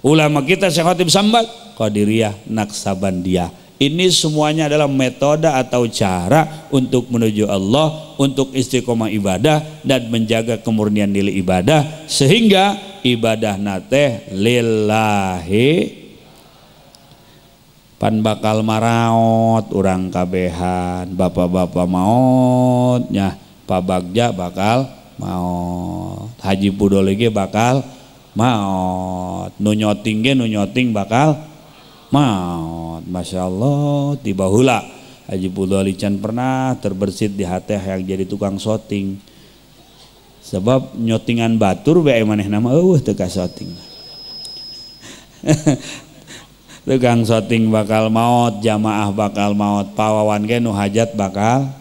ulama kita Syekh Khatib Sambat, Qadiriyah, Naqsabandiyah. Ini semuanya adalah metode atau cara untuk menuju Allah, untuk istiqomah ibadah dan menjaga kemurnian nilai ibadah, sehingga ibadah nateh lillahi. Pan bakal maraot urang kabehan, bapak-bapak maot nya, Pak Bagja bakal maot, Haji Pudol ge bakal maot, nu nyoting ge nu nyoting bakal maot. Masya Allah, tiba hula Haji Pudoli can pernah terbersit di hati yang jadi tukang syuting, sebab nyotingan batur bae manehna mah eueuh teu ka syuting. Tukang syuting bakal maot, jamaah bakal maot, pawawan ge nu hajat bakal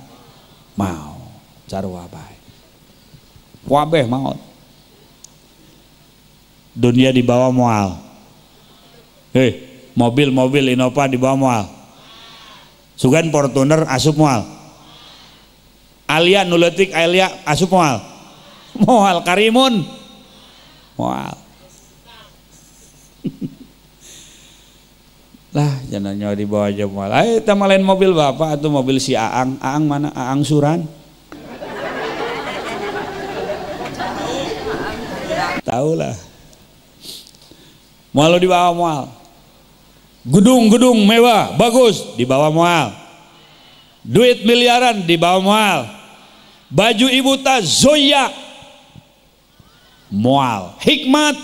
maot, sarua bae. Kabeh maot. Dunia dibawa moal. Hei, mobil-mobil Innova dibawa moal. Sugan Fortuner asup moal. Alia nu leutik Alia asup moal. Moal Karimun. Moal. Lah jangan nyawa dibawa aja moal. Ayo kita lain mobil bapak atau mobil si Aang. Aang mana? Aang Suran. Tahu lah. Moal dibawa moal. Gedung-gedung mewah bagus dibawa moal. Duit miliaran dibawa moal. Baju ibu ta Zoya moal. Hikmat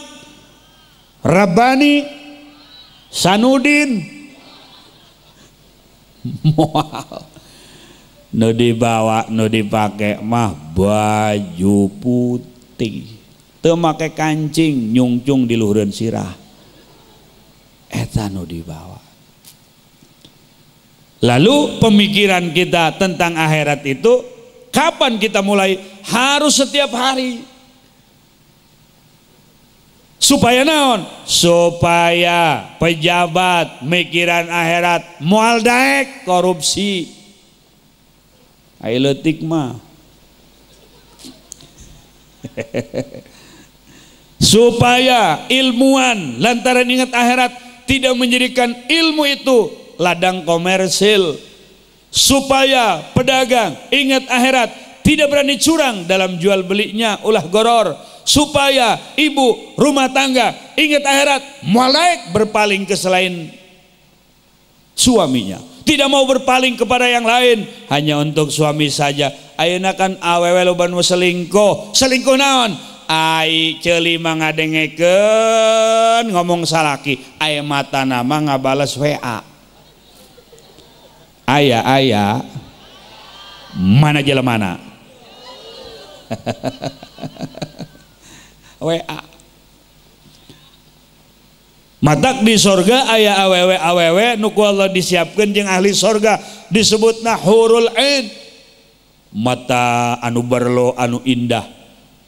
Rabbani Sanudin moal. Nu dibawa nu dipake mah baju putih, teu make kancing, nyungcung di luhureun sirah. Eta nu dibawa. Lalu pemikiran kita tentang akhirat itu kapan kita mulai? Harus setiap hari. Supaya naon? Supaya pejabat mikiran akhirat moal daek korupsi. Ai leutik mah. Supaya ilmuwan lantaran ingat akhirat tidak menjadikan ilmu itu ladang komersil. Supaya pedagang ingat akhirat tidak berani curang dalam jual belinya, ulah goror. Supaya ibu rumah tangga ingat akhirat mulai berpaling ke selain suaminya, tidak mau berpaling kepada yang lain, hanya untuk suami saja. Ayeuna kan awewe loba nu selingkuh. Selingkuh naon? Ai ceuli mah ngadengekeun ngomong salaki, ai matana mah ngabales WA. Aya aya mana jelemana? WA. Matak di sorga aya awewe awewe nu ku Allah disiapkeun jeung ahli sorga, disebutna hurul ain. Mata anu berlo anu indah.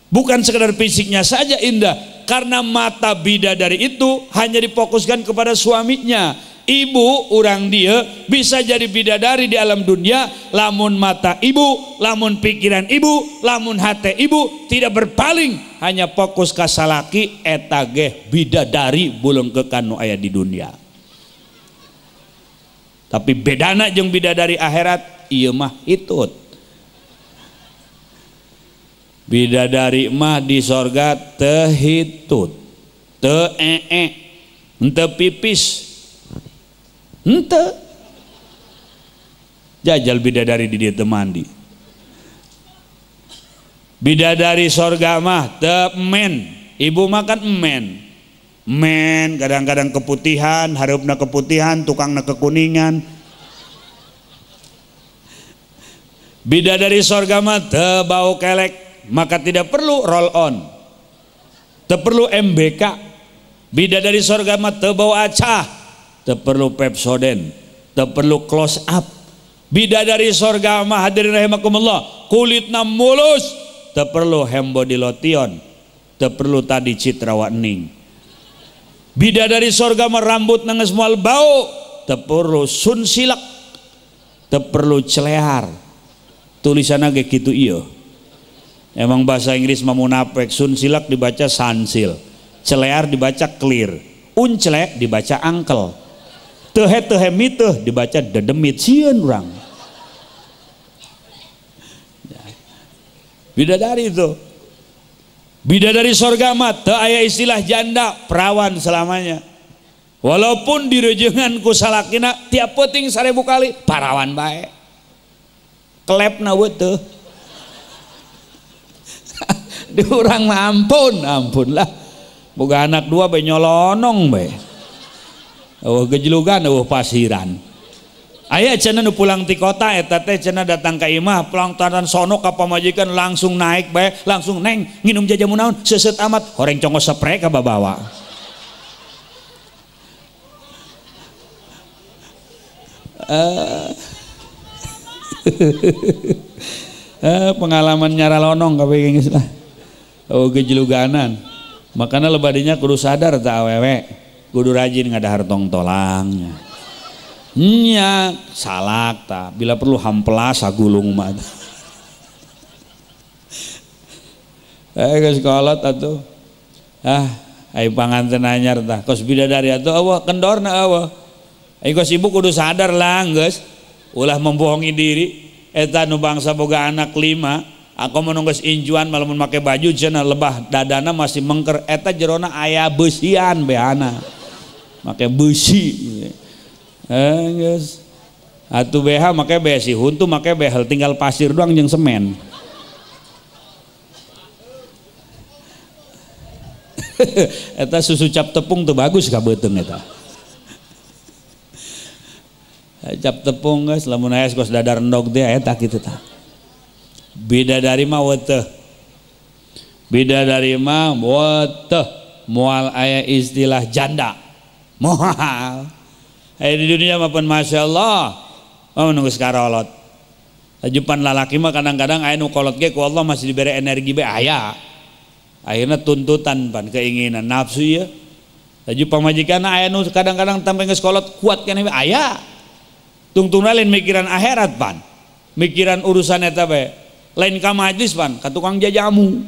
Bukan sekedar fisiknya saja indah, karena mata bidadari itu hanya difokuskan kepada suaminya. Ibu urang dia bisa jadi bidadari di alam dunia lamun mata ibu, lamun pikiran ibu, lamun hati ibu tidak berpaling hanya fokus ka salaki eta ge bidadari bulengkekan nu aya di dunia. Tapi bedana jeung bidadari akhirat ieu mah hitut. Bidadari mah di sorga teu hitut, teu ee, henteu pipis. Henteu. Jajal bidadari di dieu teu mandi. Bidadari sorga mah teu men. Ibu makan men. Men kadang-kadang keputihan, hareupna keputihan, tukangna kekuningan. Bidadari sorga mah teu bau kelek, maka tidak perlu roll on. Teu perlu MBK. Bidadari sorga mah teu bau acah. Teu perlu Pepsodent, teu perlu close up. Bidadari sorga mah hadirin rahimakumullah, kulitna mulus, teu perlu hembody lotion, teu perlu tadi citra waning. Bidadari sorga mah rambutna geus moal bau, teu perlu sunsilak, teu perlu celear. Tulisanna ge kitu ieu. Emang bahasa Inggris mah munafik, sunsilak dibaca sansil, celear dibaca clear, uncle dibaca angkel. Tehe tehe miteh dibaca dedemit sieun urang. Bidadari itu. Bidadari sorga mah teu aya istilah janda, perawan selamanya. Walaupun direjengan ku salakina tiap peuting 1000 kali parawan bae. Klepna we teu. Di urang mah ampun, ampun lah. Boga anak dua bae nyolonong bae. Eueuh gejlugan eueuh pasiran. Aya cenah nu pulang ti kota eta teh cenah datang ka imah pulang taran sono ka pamajikan langsung naik bae langsung neng nginum jajamu naon seuseut amat horeng congos spray ka babawa. Pengalaman nyaralonong kabeh geus lah. Oh gejluganan. Makana lebadinya kudu sadar ta awewe. Kudu rajin ngadahar tongtolangnya. Nya salak ta, bila perlu hampelas sagulung mah. Geus kolot atuh. Ah, ai panganten anyar tah. Kos bidadari atuh eueuh kendorna eueuh. Ai kos ibu kudu sadar lah geus. Ulah membohongi diri. Eta nu bangsa boga anak 5, aku mun geus injuan lamun make baju cenah lebah dadana masih mengker eta jerona aya beusian behana. Make beusi. Geus. Atuh BH make besi huntu make behel tinggal pasir doang jeung semen. Eta susu cap tepung tuh bagus ka beuteung eta. Cap tepung geus lamun aya kos dadar endog teh eta kitu tah. Bidadari mah weteh. Bidadari mah weteh. Moal aya istilah janda. Moal. Aya di dunia mah pun masyaallah. Oh nunggu sekarolot. Ajupan lalaki mah kadang-kadang aya nu kolot ge ku Allah masih diberi energi be aya. Akhirnya tuntutan pan keinginan nafsu ieu. Laju pamajikan aya nu kadang-kadang sampai geus kolot kuat keneh be aya. Tungtungna lain mikiran akhirat pan. Mikiran urusan eta be. Lain ka majlis pan, ka tukang jajamu.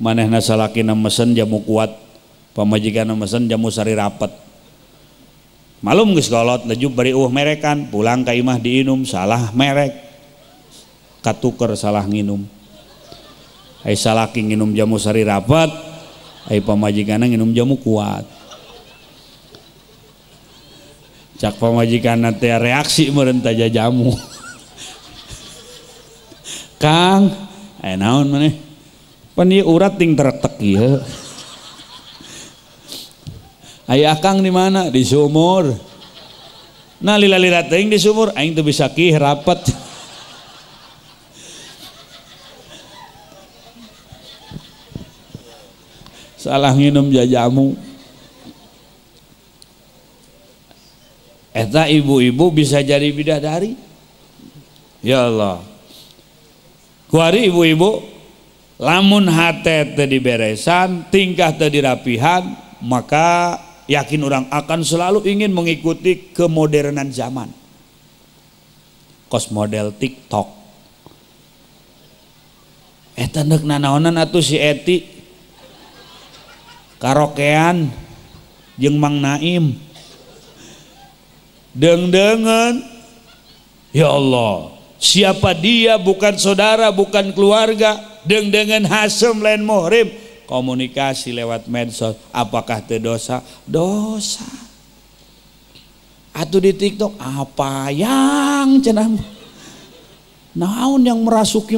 Manehna salakina mesen jamu kuat, pamajikanna mesen jamu sari rapet. Malum geus kolot laju bari eueuh merekan, pulang ka imah diinum salah merek. Katuker salah nginum. Ai salaki nginum jamu sari rapet, ai pamajikanna nginum jamu kuat. Cak pamajikanna teh reaksi meureun ta jajamu. Kang, naon maneh? Pan ieu urat ting teretek ieu. Aya akang di mana? Di sumur. Nah lila-lila teuing di sumur aing teu bisa kih rapet. Salah nginum jajamu. Eta ibu-ibu bisa jadi bidadari. Ya Allah. Kuari ibu-ibu lamun hate teu diberesan, tingkah teu dirapihan, maka Yakin orang akan selalu ingin mengikuti kemodernan zaman. Kos model TikTok. Eta neuk nanaonan atuh si Eti. Karaokean jeung Mang Naim. Deung-deungeun. Ya Allah, siapa dia, bukan saudara, bukan keluarga, deung-deungeun hasem lain muhrim. Komunikasi lewat medsos, apakah teu dosa? Dosa. Atuh di TikTok apa yang cenah naon yang merasuki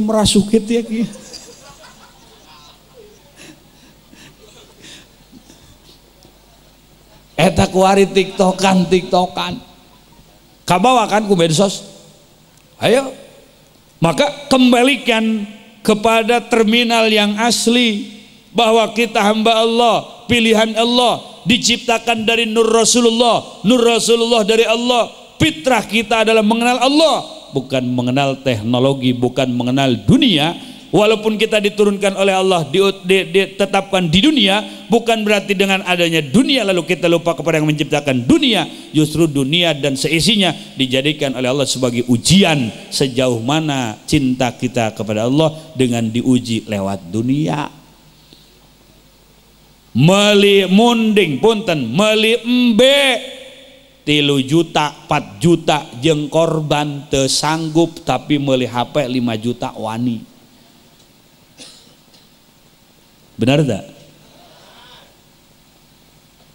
teh kieu. Eta kuari TikTokan. Kabawa kan ku medsos. Ayo. Maka kembalikan kepada terminal yang asli bahwa kita hamba Allah, pilihan Allah, diciptakan dari nur Rasulullah, nur Rasulullah dari Allah. Fitrah kita adalah mengenal Allah, bukan mengenal teknologi, bukan mengenal dunia. Walaupun kita diturunkan oleh Allah, ditetapkan di dunia, bukan berarti dengan adanya dunia lalu kita lupa kepada yang menciptakan dunia. Justru dunia dan seisinya dijadikan oleh Allah sebagai ujian sejauh mana cinta kita kepada Allah dengan diuji lewat dunia. Meli munding punten, meli embe 3 juta, 4 juta jeung korban teu sanggup, tapi meli HP 5 juta wani. Benar tak?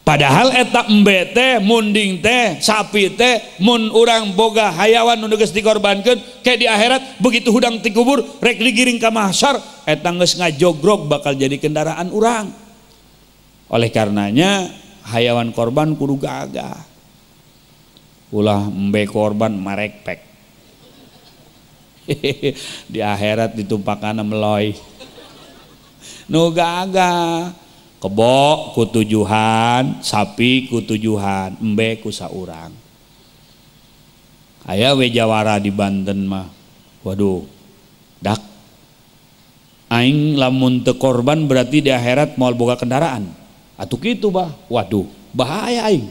Padahal eta embe teh, munding teh, sapi teh, mun urang boga hayawan nu geus dikorbankeun, kayak di akhirat begitu hudang ti kubur rek digiring ka mahsyar, eta geus ngajogrog bakal jadi kendaraan urang. Oleh karenanya hayawan korban kudu gagah. Ulah embe korban marekpek. Di akhirat ditumpakana meloy. Nu gagah, kebo ku tujuhan, sapi ku tujuhan, embe ku saurang. Aya we jawara di Banten mah. Waduh, dak aing lamun teu korban berarti di akhirat moal boga kendaraan. Atuh kitu bah. Waduh, bahaya aing.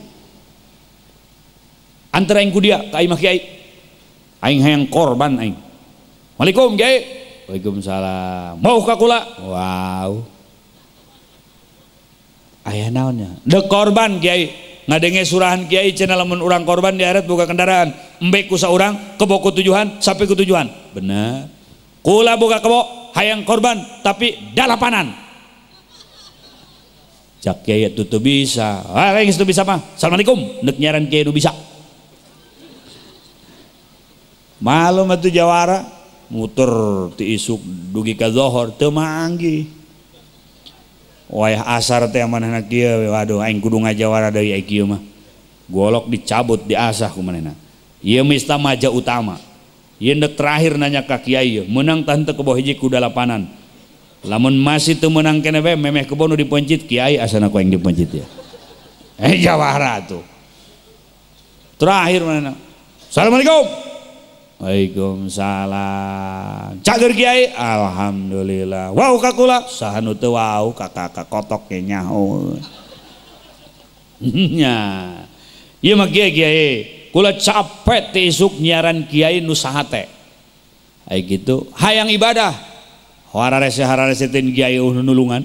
Antara aing ku dia ka imah kiai. Aing hayang korban aing. Waalaikum kiai. Waalaikumsalam. Mau ka kula? Wow. Aya naonnya? Dek korban kiai. Ngadenge surahan kiai cenah lamun urang korban di akhirat boga kendaraan. Embe ku saurang, kebo ku tujuhan, sapi ku tujuhan. Bener. Kula boga kebo, hayang korban tapi dalapanan. Cak kiai itu tuh bisa. Ah, geus teu bisa mah. Assalamualaikum. Neuk nyaran kiai nu bisa. Malum atuh jawara muter ti isuk dugi ka zohor teu manggih. Wayah asar teh manehna kieu, waduh aing kudu ngajawara deui ai kieu mah. Golok dicabut diasah ku manehna. Ieu mista maja utama. Ieu neuk terakhir nanya ka kiai ieu, meunang tah henteu kebo hiji ku dalapanan. Lamun masih teu meunang keneh bae memeh kebo nu dipencit kiai asana ku aing dipencit ya. Jawara tuh. Terakhir manehna. Assalamualaikum. Waalaikumsalam. Cager kiai, alhamdulillah. Wow kakula, saha nu teu wow kakak kotok ge nyaho. Nya. Ieu mah kiai kiai, kula capek ti isuk nyiaran kiai nu sahate. Ai kitu, hayang ibadah. Hararese-hararese teh kiai nulungan.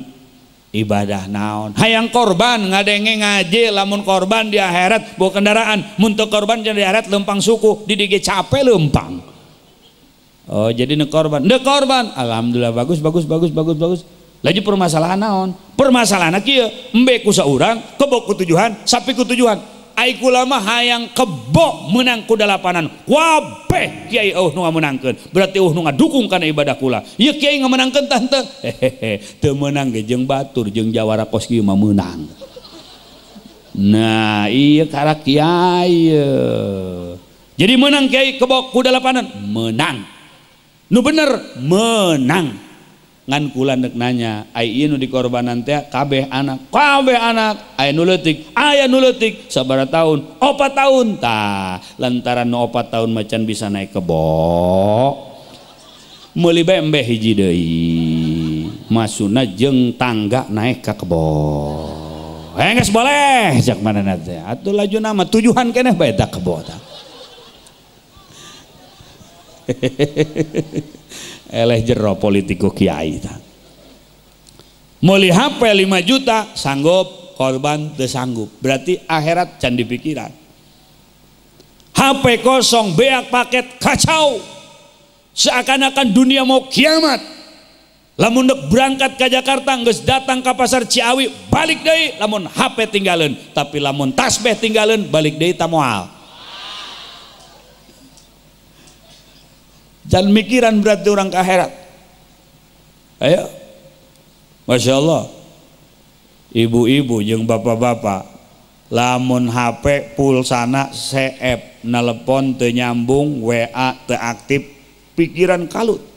Ibadah naon? Hayang korban ngadenge ngaji, lamun korban di akhirat bawa kendaraan, mun teu korban di akhirat lempang suku, di dige capek lempang. Oh, jadi ne korban, ne korban. Alhamdulillah bagus bagus bagus bagus bagus. Laju permasalahan naon? Permasalahan kieu, embe ku saurang, kebo ku tujuhan, sapi ku tujuhan. Ai kula mah hayang kebo meunang ku dalapanan. Kabeh kiai eueuh nu ngamenangkeun, berarti eueuh nu ngadukung kana ibadah kula. Ieu kiai ngamenangkeun tah henteu? Hehehe, teu meunang ge jeung batur jeung jawara kos kieu mah meunang. Nah, ieu karak kiai. Jadi meunang kiai kebo ku dalapanan, meunang. Nu bener meunang. Ngan kula neuk nanya, ai ieu nu dikorbanan teh kabeh anak, aya nu leutik, sabaraha tahun? 4 tahun. Tah, lantaran nu 4 tahun macan bisa naik kebo. Meuli bae embe hiji deui. Masuna jeung tangga naik ka kebo. Geus boleh cak manehna teh. Atuh laju nama tujuhan keneh bae tak kebo tah. Eleh jero politiko kiai tah. Meuli HP 5 juta sanggup, korban teu sanggup. Berarti akhirat can dipikiran. HP kosong, beak paket kacau. Seakan-akan dunia mau kiamat. Lamun dek berangkat ke Jakarta geus datang ke pasar Ciawi balik deui lamun HP tinggalin, tapi lamun tasbih tinggalin balik deui tamoal. Jangan mikiran berarti orang ke akhirat. Ayo. Masya Allah. Ibu-ibu jeung bapak-bapak lamun HP pulsana CF nelepon teu nyambung, WA teu aktif, pikiran kalut.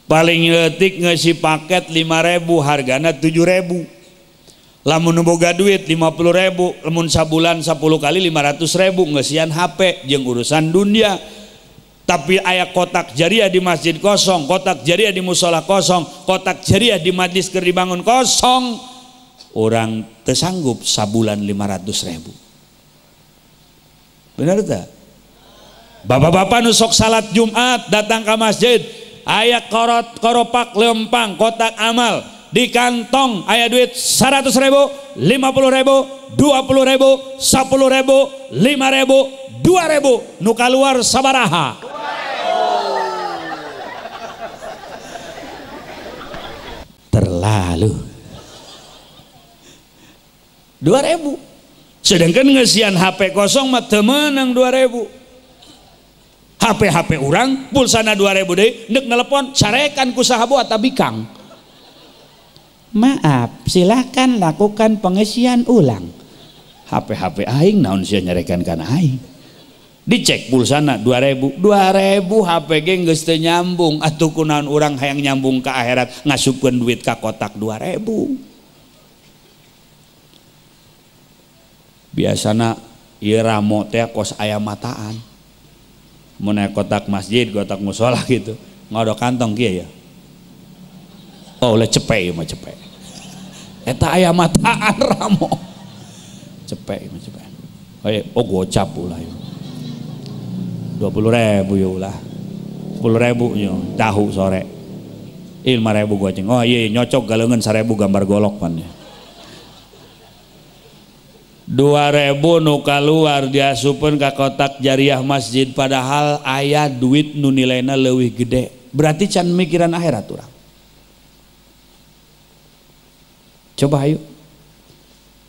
Paling leutik ngeusi paket 5.000 hargana 7.000. Lamun boga duit 50.000, lamun sabulan 10 kali 500.000 ngeusian HP jeung urusan dunia. Tapi aya kotak jariah di masjid kosong, kotak jariah di musola kosong, kotak jariah di majlis keur dibangun kosong. Orang teu sanggup sabulan 500.000. Bener teu? Bapak-bapak nu sok salat Jumat datang ke masjid, aya korot koropak lempang kotak amal di kantong aya duit 100.000, 50.000, 20.000, 10.000, 5.000, 2.000 nu kaluar sabaraha? Terlalu 2.000. Sedangkan ngeusian HP kosong mah teu meunang 2.000. HP-HP urang pulsana 2.000 deui nek nelepon carekan ku saha boa tabikang. Maaf, silahkan lakukan pengisian ulang. HP-HP aing naon sia nyarekan kana aing. Dicek pulsana 2.000, 2.000 HP ge geus teu nyambung atuh kunaon urang hayang nyambung ka akhirat ngasupkeun duit ka kotak 2.000. Biasana ieu ramo teh kos aya mataan. Mun aya kotak masjid, kotak musola gitu, ngodok kantong kieu ya. Oh, ulah cepek ieu mah cepek. Eta aya mataan ramo. Cepek ieu mah cepek. Oh, iya. Oh gocap ulah ieu. 20.000 ya ulah. 10.000 yo tahu sore. 5.000 goceng. Oh iya nyocok galeungeun 1.000 gambar golok pan ya. 2.000 nu kaluar diasupkeun ka kotak jariah masjid padahal aya duit nu nilaina leuwih gede. Berarti can mikiran akhirat urang. Coba ayo.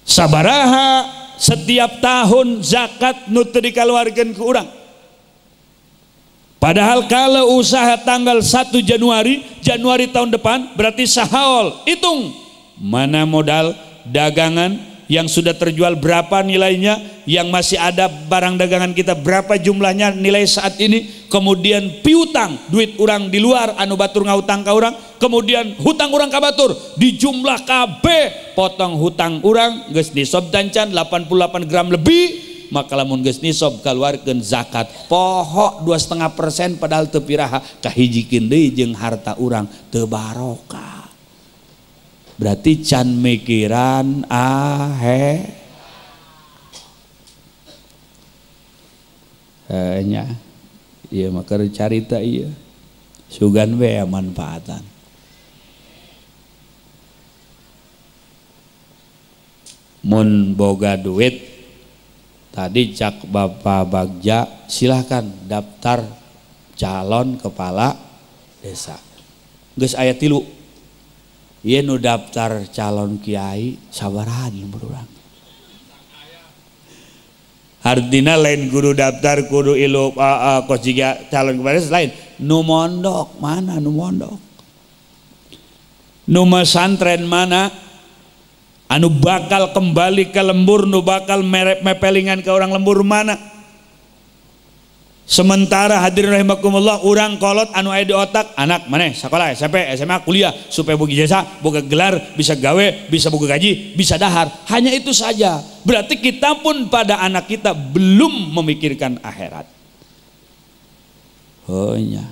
Sabaraha setiap tahun zakat nu teu dikaluarkeun ku urang. Padahal kalau usaha tanggal 1 Januari, Januari tahun depan berarti sahaol. Hitung mana modal dagangan yang sudah terjual berapa nilainya, yang masih ada barang dagangan kita berapa jumlahnya nilai saat ini, kemudian piutang duit orang di luar anu batur ngahutang ka urang, kemudian hutang urang ka batur dijumlah KB potong hutang urang geus nisob dancan 88 gram lebih, maka lamun geus nisob kaluarkeun zakat poho 2,5% padahal teu piraha kahijikeun deui jeung harta urang teu barokah. Berarti can mikiran ahe nya ieu mah keur carita ieu sugan we manfaatan. Mun boga duit tadi cak Bapak Bagja silahkan daftar calon kepala desa. Geus aya 3. Ieu nu daftar calon kiai sabaraha lembur urang. Artina lain kudu daftar kudu ilu kos jiga calon kepala desa lain. Nu mondok mana nu mondok? Nu mesantren mana? Anu bakal kembali ke lembur, nu bakal merep mepelingan ke orang lembur mana? Sementara hadirin rahimakumullah urang kolot anu aya di otak anak maneh sekolah SMP SMA kuliah supaya boga jasa boga gelar bisa gawe bisa boga gaji bisa dahar, hanya itu saja. Berarti kita pun pada anak kita belum memikirkan akhirat. Oh nya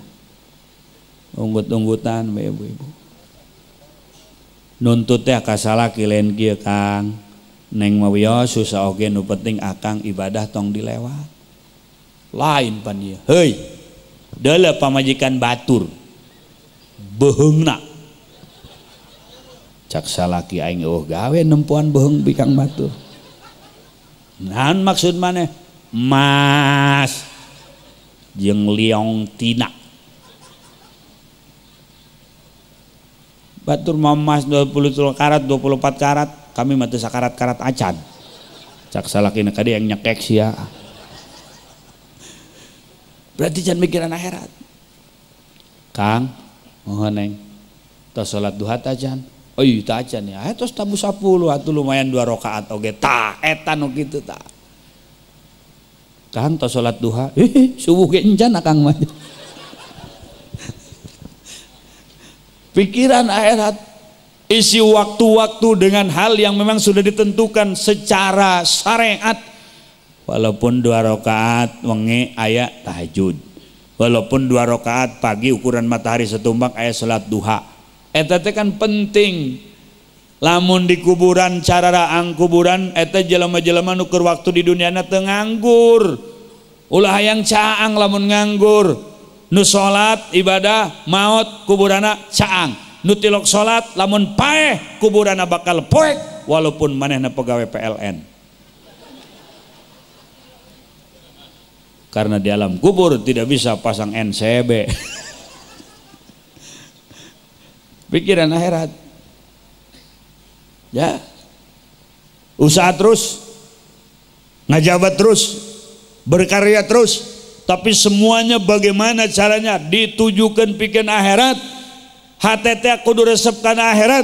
unggut-unggutan ibu-ibu. Nuntut teh ka salaki lain kieu Kang. Neng mah wios susah oge nu penting akang ibadah tong dilewat. Lain pan ieu. Heuy. Deuleu pamajikan batur. Beheungna. Cak salaki aing eueuh gawe nempoan beheung bikang batur. Naon maksud maneh? Mas jeung liong tina. Batur mah emas 23 karat, 24 karat, kami mah teu sakarat-karat acan. Cak salakina ka dieu yang nyekek sia. Berarti jangan mikiran akhirat. Kang, mohon neng. Tos salat duha tacan. Oh iya tacan ya. Tos tabuh 10 atuh lumayan 2 rakaat oge. Tah eta nu kitu tah. Kang tos salat duha, subuh ge encan akang mah. Pikiran akhirat, isi waktu-waktu dengan hal yang memang sudah ditentukan secara syariat. Walaupun 2 rakaat wengi aya tahajud, walaupun 2 rakaat pagi ukuran matahari setumbang aya salat duha. Eta teh kan penting. Lamun di kuburan cara raang kuburan eta jelema-jelema nu keur waktu di duniana teu nganggur. Ulah hayang caang lamun nganggur. Nu salat ibadah maot kuburana caang. Nu tilok salat lamun paeh kuburana bakal poek walaupun manehna pegawai PLN. Karena di alam kubur tidak bisa pasang NCB. Pikiran akhirat. Ya, usaha terus, ngajabat terus, berkarya terus, tapi semuanya bagaimana caranya ditujukan pikiran akhirat. HTT kudu resep kana akhirat.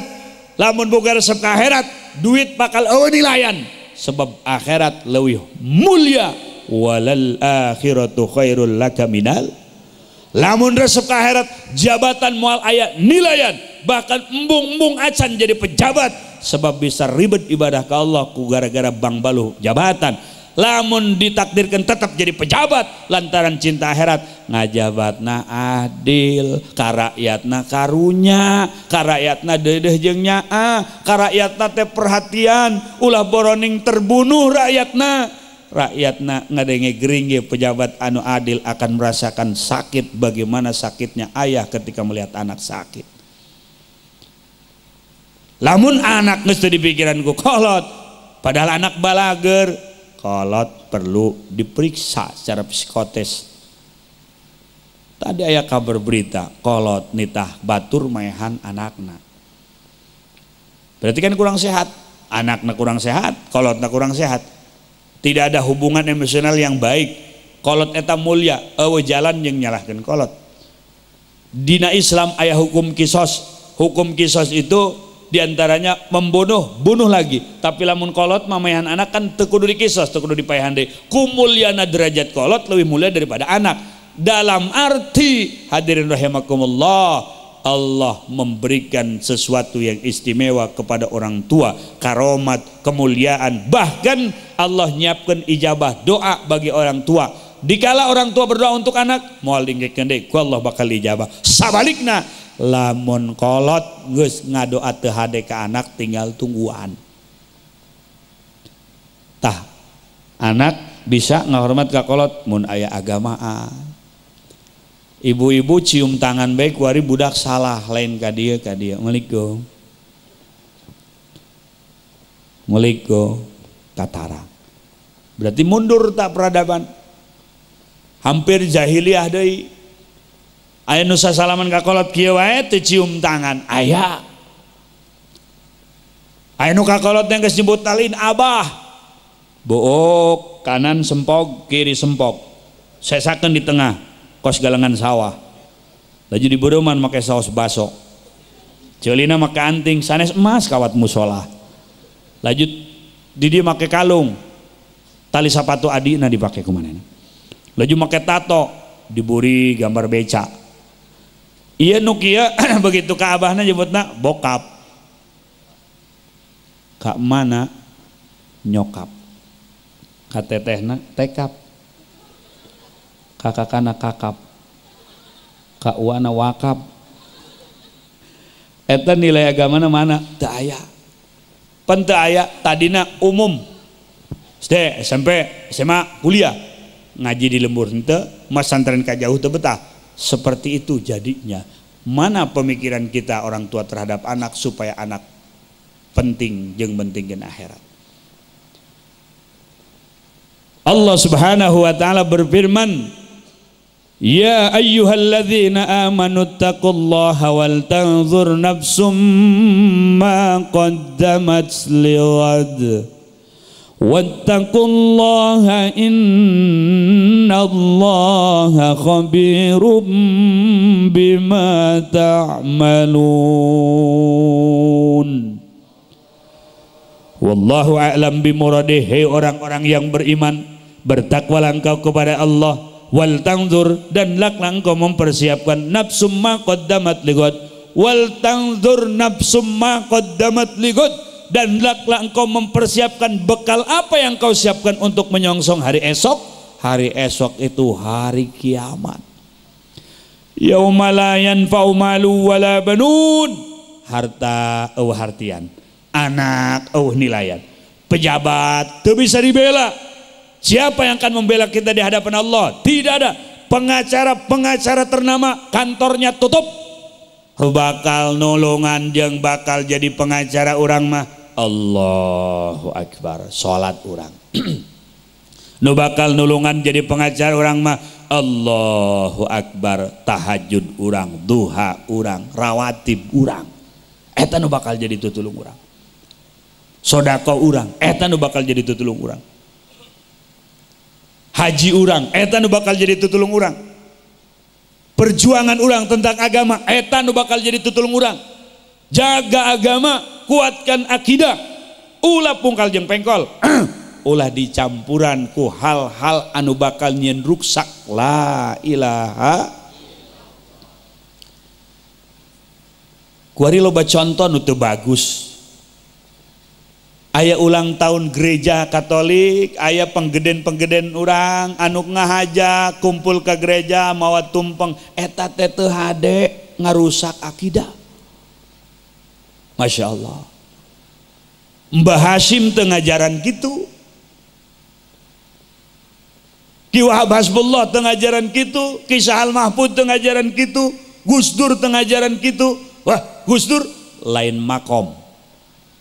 Lamun boga resep ka akhirat, duit bakal eueuh nilayan. Sebab akhirat leuwih mulia. Walal akhiratu khairul laka minal. Lamun resep ka akhirat, jabatan moal aya nilayan, bahkan embung-embung acan jadi pejabat. Sebab bisa ribet ibadah ke Allah ku gara-gara bang baluh jabatan. Lamun ditakdirkan tetap jadi pejabat lantaran cinta akhirat, ngajabatna adil, karakyatna karunya, karakyatna deudeuh jeung nyaah, karakyatna teh perhatian, ulah boroning terbunuh rakyatna. Rakyatna ngadenge gering ge pejabat anu adil akan merasakan sakit bagaimana sakitnya ayah ketika melihat anak sakit. Lamun anak geus teu dipikiran ku kolot, padahal anak balager, kolot perlu diperiksa secara psikotes. Tadi aya kabar berita kolot nitah batur maehan anakna. Berarti kan kurang sehat, anakna kurang sehat, kolotna kurang sehat. Tidak ada hubungan emosional yang baik. Kolot eta mulia, eueuh jalan yang nyalahkeun kolot. Dina Islam aya hukum kisos. Hukum kisos itu diantaranya membunuh, bunuh lagi. Tapi lamun kolot mamaehan anak kan teu kudu dikisos, teu kudu dipaehan deui. Kumulyana derajat kolot lebih mulia daripada anak. Dalam arti hadirin rahimakumullah, Allah memberikan sesuatu yang istimewa kepada orang tua, karomat, kemuliaan. Bahkan Allah nyiapkan ijabah doa bagi orang tua. Dikala orang tua berdoa untuk anak, moal dingkekeun deui ku Allah bakal ijabah. Sabalikna, lamun kolot geus ngadoa teu hade ka anak tinggal tungguan. Tah, anak bisa ngahormat ka kolot mun aya agamaan. Ibu-ibu cium tangan baik wari budak salah lain ka dieu ka dieu. Assalamualaikum. Assalamualaikum katara. Berarti mundur tak peradaban. Hampir jahiliyah deui. Aya nu sasalaman ka kolot kieu wae teu cium tangan. Aya. Aya nu ka kolot yang geus nyebut talin abah. Book kanan sempog, kiri sempog. Sesakeun di tengah. Kos galengan sawah. Laju di bodoman make saus baso. Celina make anting sanes emas kawat musola. Laju di dia make kalung. Tali sapatu adina dipake kumanehna. Laju make tato diburi gambar beca. Ieu nu kieu begitu ka abahna nyebutna bokap. Ka mana nyokap. Ka tetehna tekap. Kakakana kakap, kauana wakap. Eta nilai agamana mana? Teu aya. Pan teu aya tadina umum. SD, SMP, SMA, kuliah. Ngaji di lembur henteu, masantren ka jauh teu betah. Seperti itu jadinya. Mana pemikiran kita orang tua terhadap anak supaya anak penting jeung pentingkeun akhirat. Allah Subhanahu wa taala berfirman, ya ayyuhalladzina amanu taqullaha wal tanzur nafsum ma qaddamat lighad wattaqullaha innallaha khabirum bima ta'malun. Wallahu a'lam bimuradih. Hei orang-orang yang beriman, bertakwalah engkau kepada Allah, wal tanzur, dan laklah engkau mempersiapkan nafsum ma qaddamat lighad, wal tanzur nafsum ma qaddamat lighad, dan laklah engkau mempersiapkan bekal apa yang kau siapkan untuk menyongsong hari esok. Hari esok itu hari kiamat. Yauma la yanfa'u malu wala banun. Harta eueuh hartian, anak eueuh nilaian, pejabat teu bisa dibela. Siapa yang akan membela kita di hadapan Allah? Tidak ada. Pengacara-pengacara ternama kantornya tutup. Bakal nolongan jeung bakal jadi pengacara urang mah Allahu Akbar, salat urang. Nu bakal nulungan jadi pengacara urang mah Allahu Akbar, tahajud urang, duha urang, rawatib urang. Eta nu bakal jadi tutulung urang. Sedekah urang, eta nu bakal jadi tutulung urang. Haji urang, eta nu bakal jadi tutulung urang. Perjuangan urang tentang agama, eta nu bakal jadi tutulung urang. Jaga agama, kuatkan akidah, ulah pungkal jeung pengkol, ulah dicampuran ku hal-hal anu bakal nyieun ruksak. La ilaha. Kuari loba contoh nu teu bagus. Aya ulang tahun gereja Katolik, aya penggeden-penggeden urang anu ngahaja kumpul ke gereja mawa tumpeng, eta teh teu hade ngarusak akidah. Masya Allah. Mbah Hasyim teu ngajaran kitu. Ki Wahab Hasbullah teu ngajaran kitu, Ki Sahal Mahfud teu ngajaran kitu, Gus Dur teu ngajaran kitu. Wah, Gus Dur lain makom.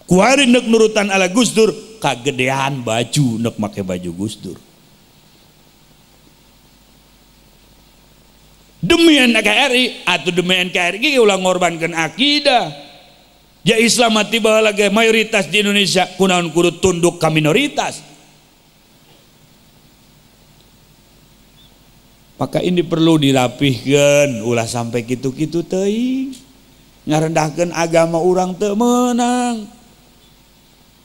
Kuari nek nurutan ala Gus Dur, kagedean baju nek make baju Gus Dur. Demi NKRI atau demi NKRI ulah ngorbankeun akidah. Ya Islam mati baheula ge mayoritas di Indonesia, kunaon kudu tunduk ka minoritas. Maka ini perlu dirapihkeun, ulah sampai kitu-kitu teuing. Ngarendahkeun agama urang teu meunang.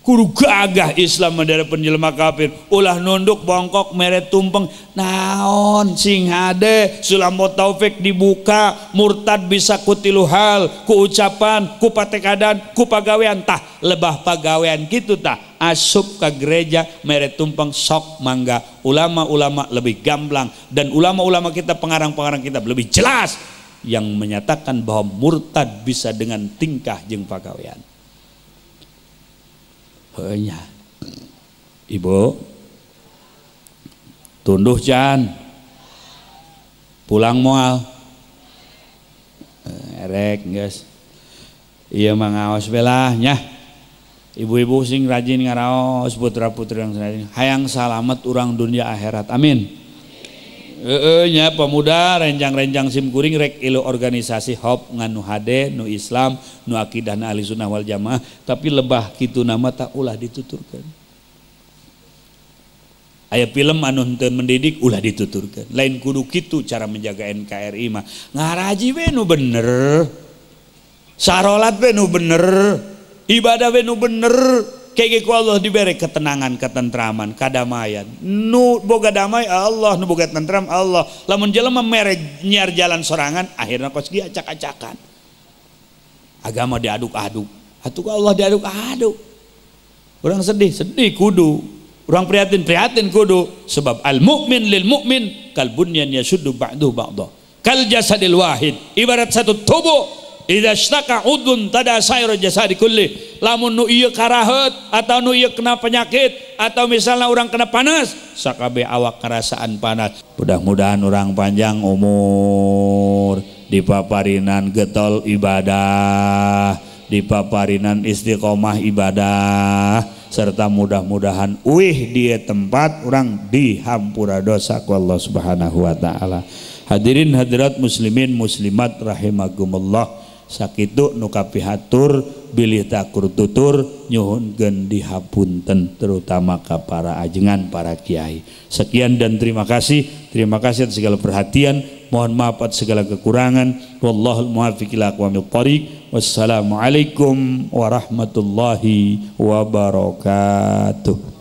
Kudu gagah Islam dari penjelma kafir, ulah nunduk bongkok mere tumpeng naon sing hade. Sulam taufik dibuka, murtad bisa ku tilu hal, ku ucapan, ku patekadan, ku pagawean. Tah lebah pagawean kitu tah asup ka gereja mere tumpeng sok mangga. Ulama-ulama lebih gamblang dan ulama-ulama kita, pengarang-pengarang kita lebih jelas yang menyatakan bahwa murtad bisa dengan tingkah jeung pagawean. Heunya. Ibu tunduh can pulang moal erek geus. Ieu mah ngaos belah nya. Ibu-ibu sing rajin ngaraos, putra-putri yang rajin hayang salamet urang dunia akhirat. Amin. Heeh nya pemuda renjang-renjang sim kuring rek ilu organisasi hop nganu hade nu Islam nu akidahna ahli sunnah wal jamaah, tapi lebah kitu nama tak ulah dituturkeun. Aya film anu henteu mendidik ulah dituturkeun. Lain kudu kitu cara menjaga NKRI mah. Ngaraji we nu bener. Sarolat we nu bener. Ibadah we nu bener. Kayak ku Allah diberi ketenangan, ketentraman, kadamaian. Nu boga damai Allah, nu boga tentram Allah. Lamun jelema mere nyiar jalan sorangan, akhirnya kos ge acak-acakan. Agama diaduk-aduk. Atuh ku Allah diaduk-aduk. Urang sedih, sedih kudu. Urang prihatin, prihatin kudu. Sebab al mukmin lil mukmin kal bunyan yasuddu ba'duhu ba'dha. Kal jasadil wahid, ibarat satu tubuh. Idza ishtaka udun tada sairul jasadi kulli. Lamun nu ieu karaheut atau nu ieu kena penyakit atau misalnya orang kena panas, sakabeh awak kerasaan panas. Mudah-mudahan orang panjang umur, dipaparinan getol ibadah, dipaparinan istiqomah ibadah, serta mudah-mudahan uih di tempat orang dihampura dosa ku Allah Subhanahu wa taala. Hadirin hadirat muslimin muslimat rahimakumullah. Sakitu nu kapihatur bilih takur tutur nyuhunkeun dihapunten terutama ka para ajengan para kiai. Sekian dan terima kasih. Terima kasih atas segala perhatian. Mohon maaf atas segala kekurangan. Wallahul muwaffiq ila aqwamit thariq. Wassalamualaikum warahmatullahi wabarakatuh.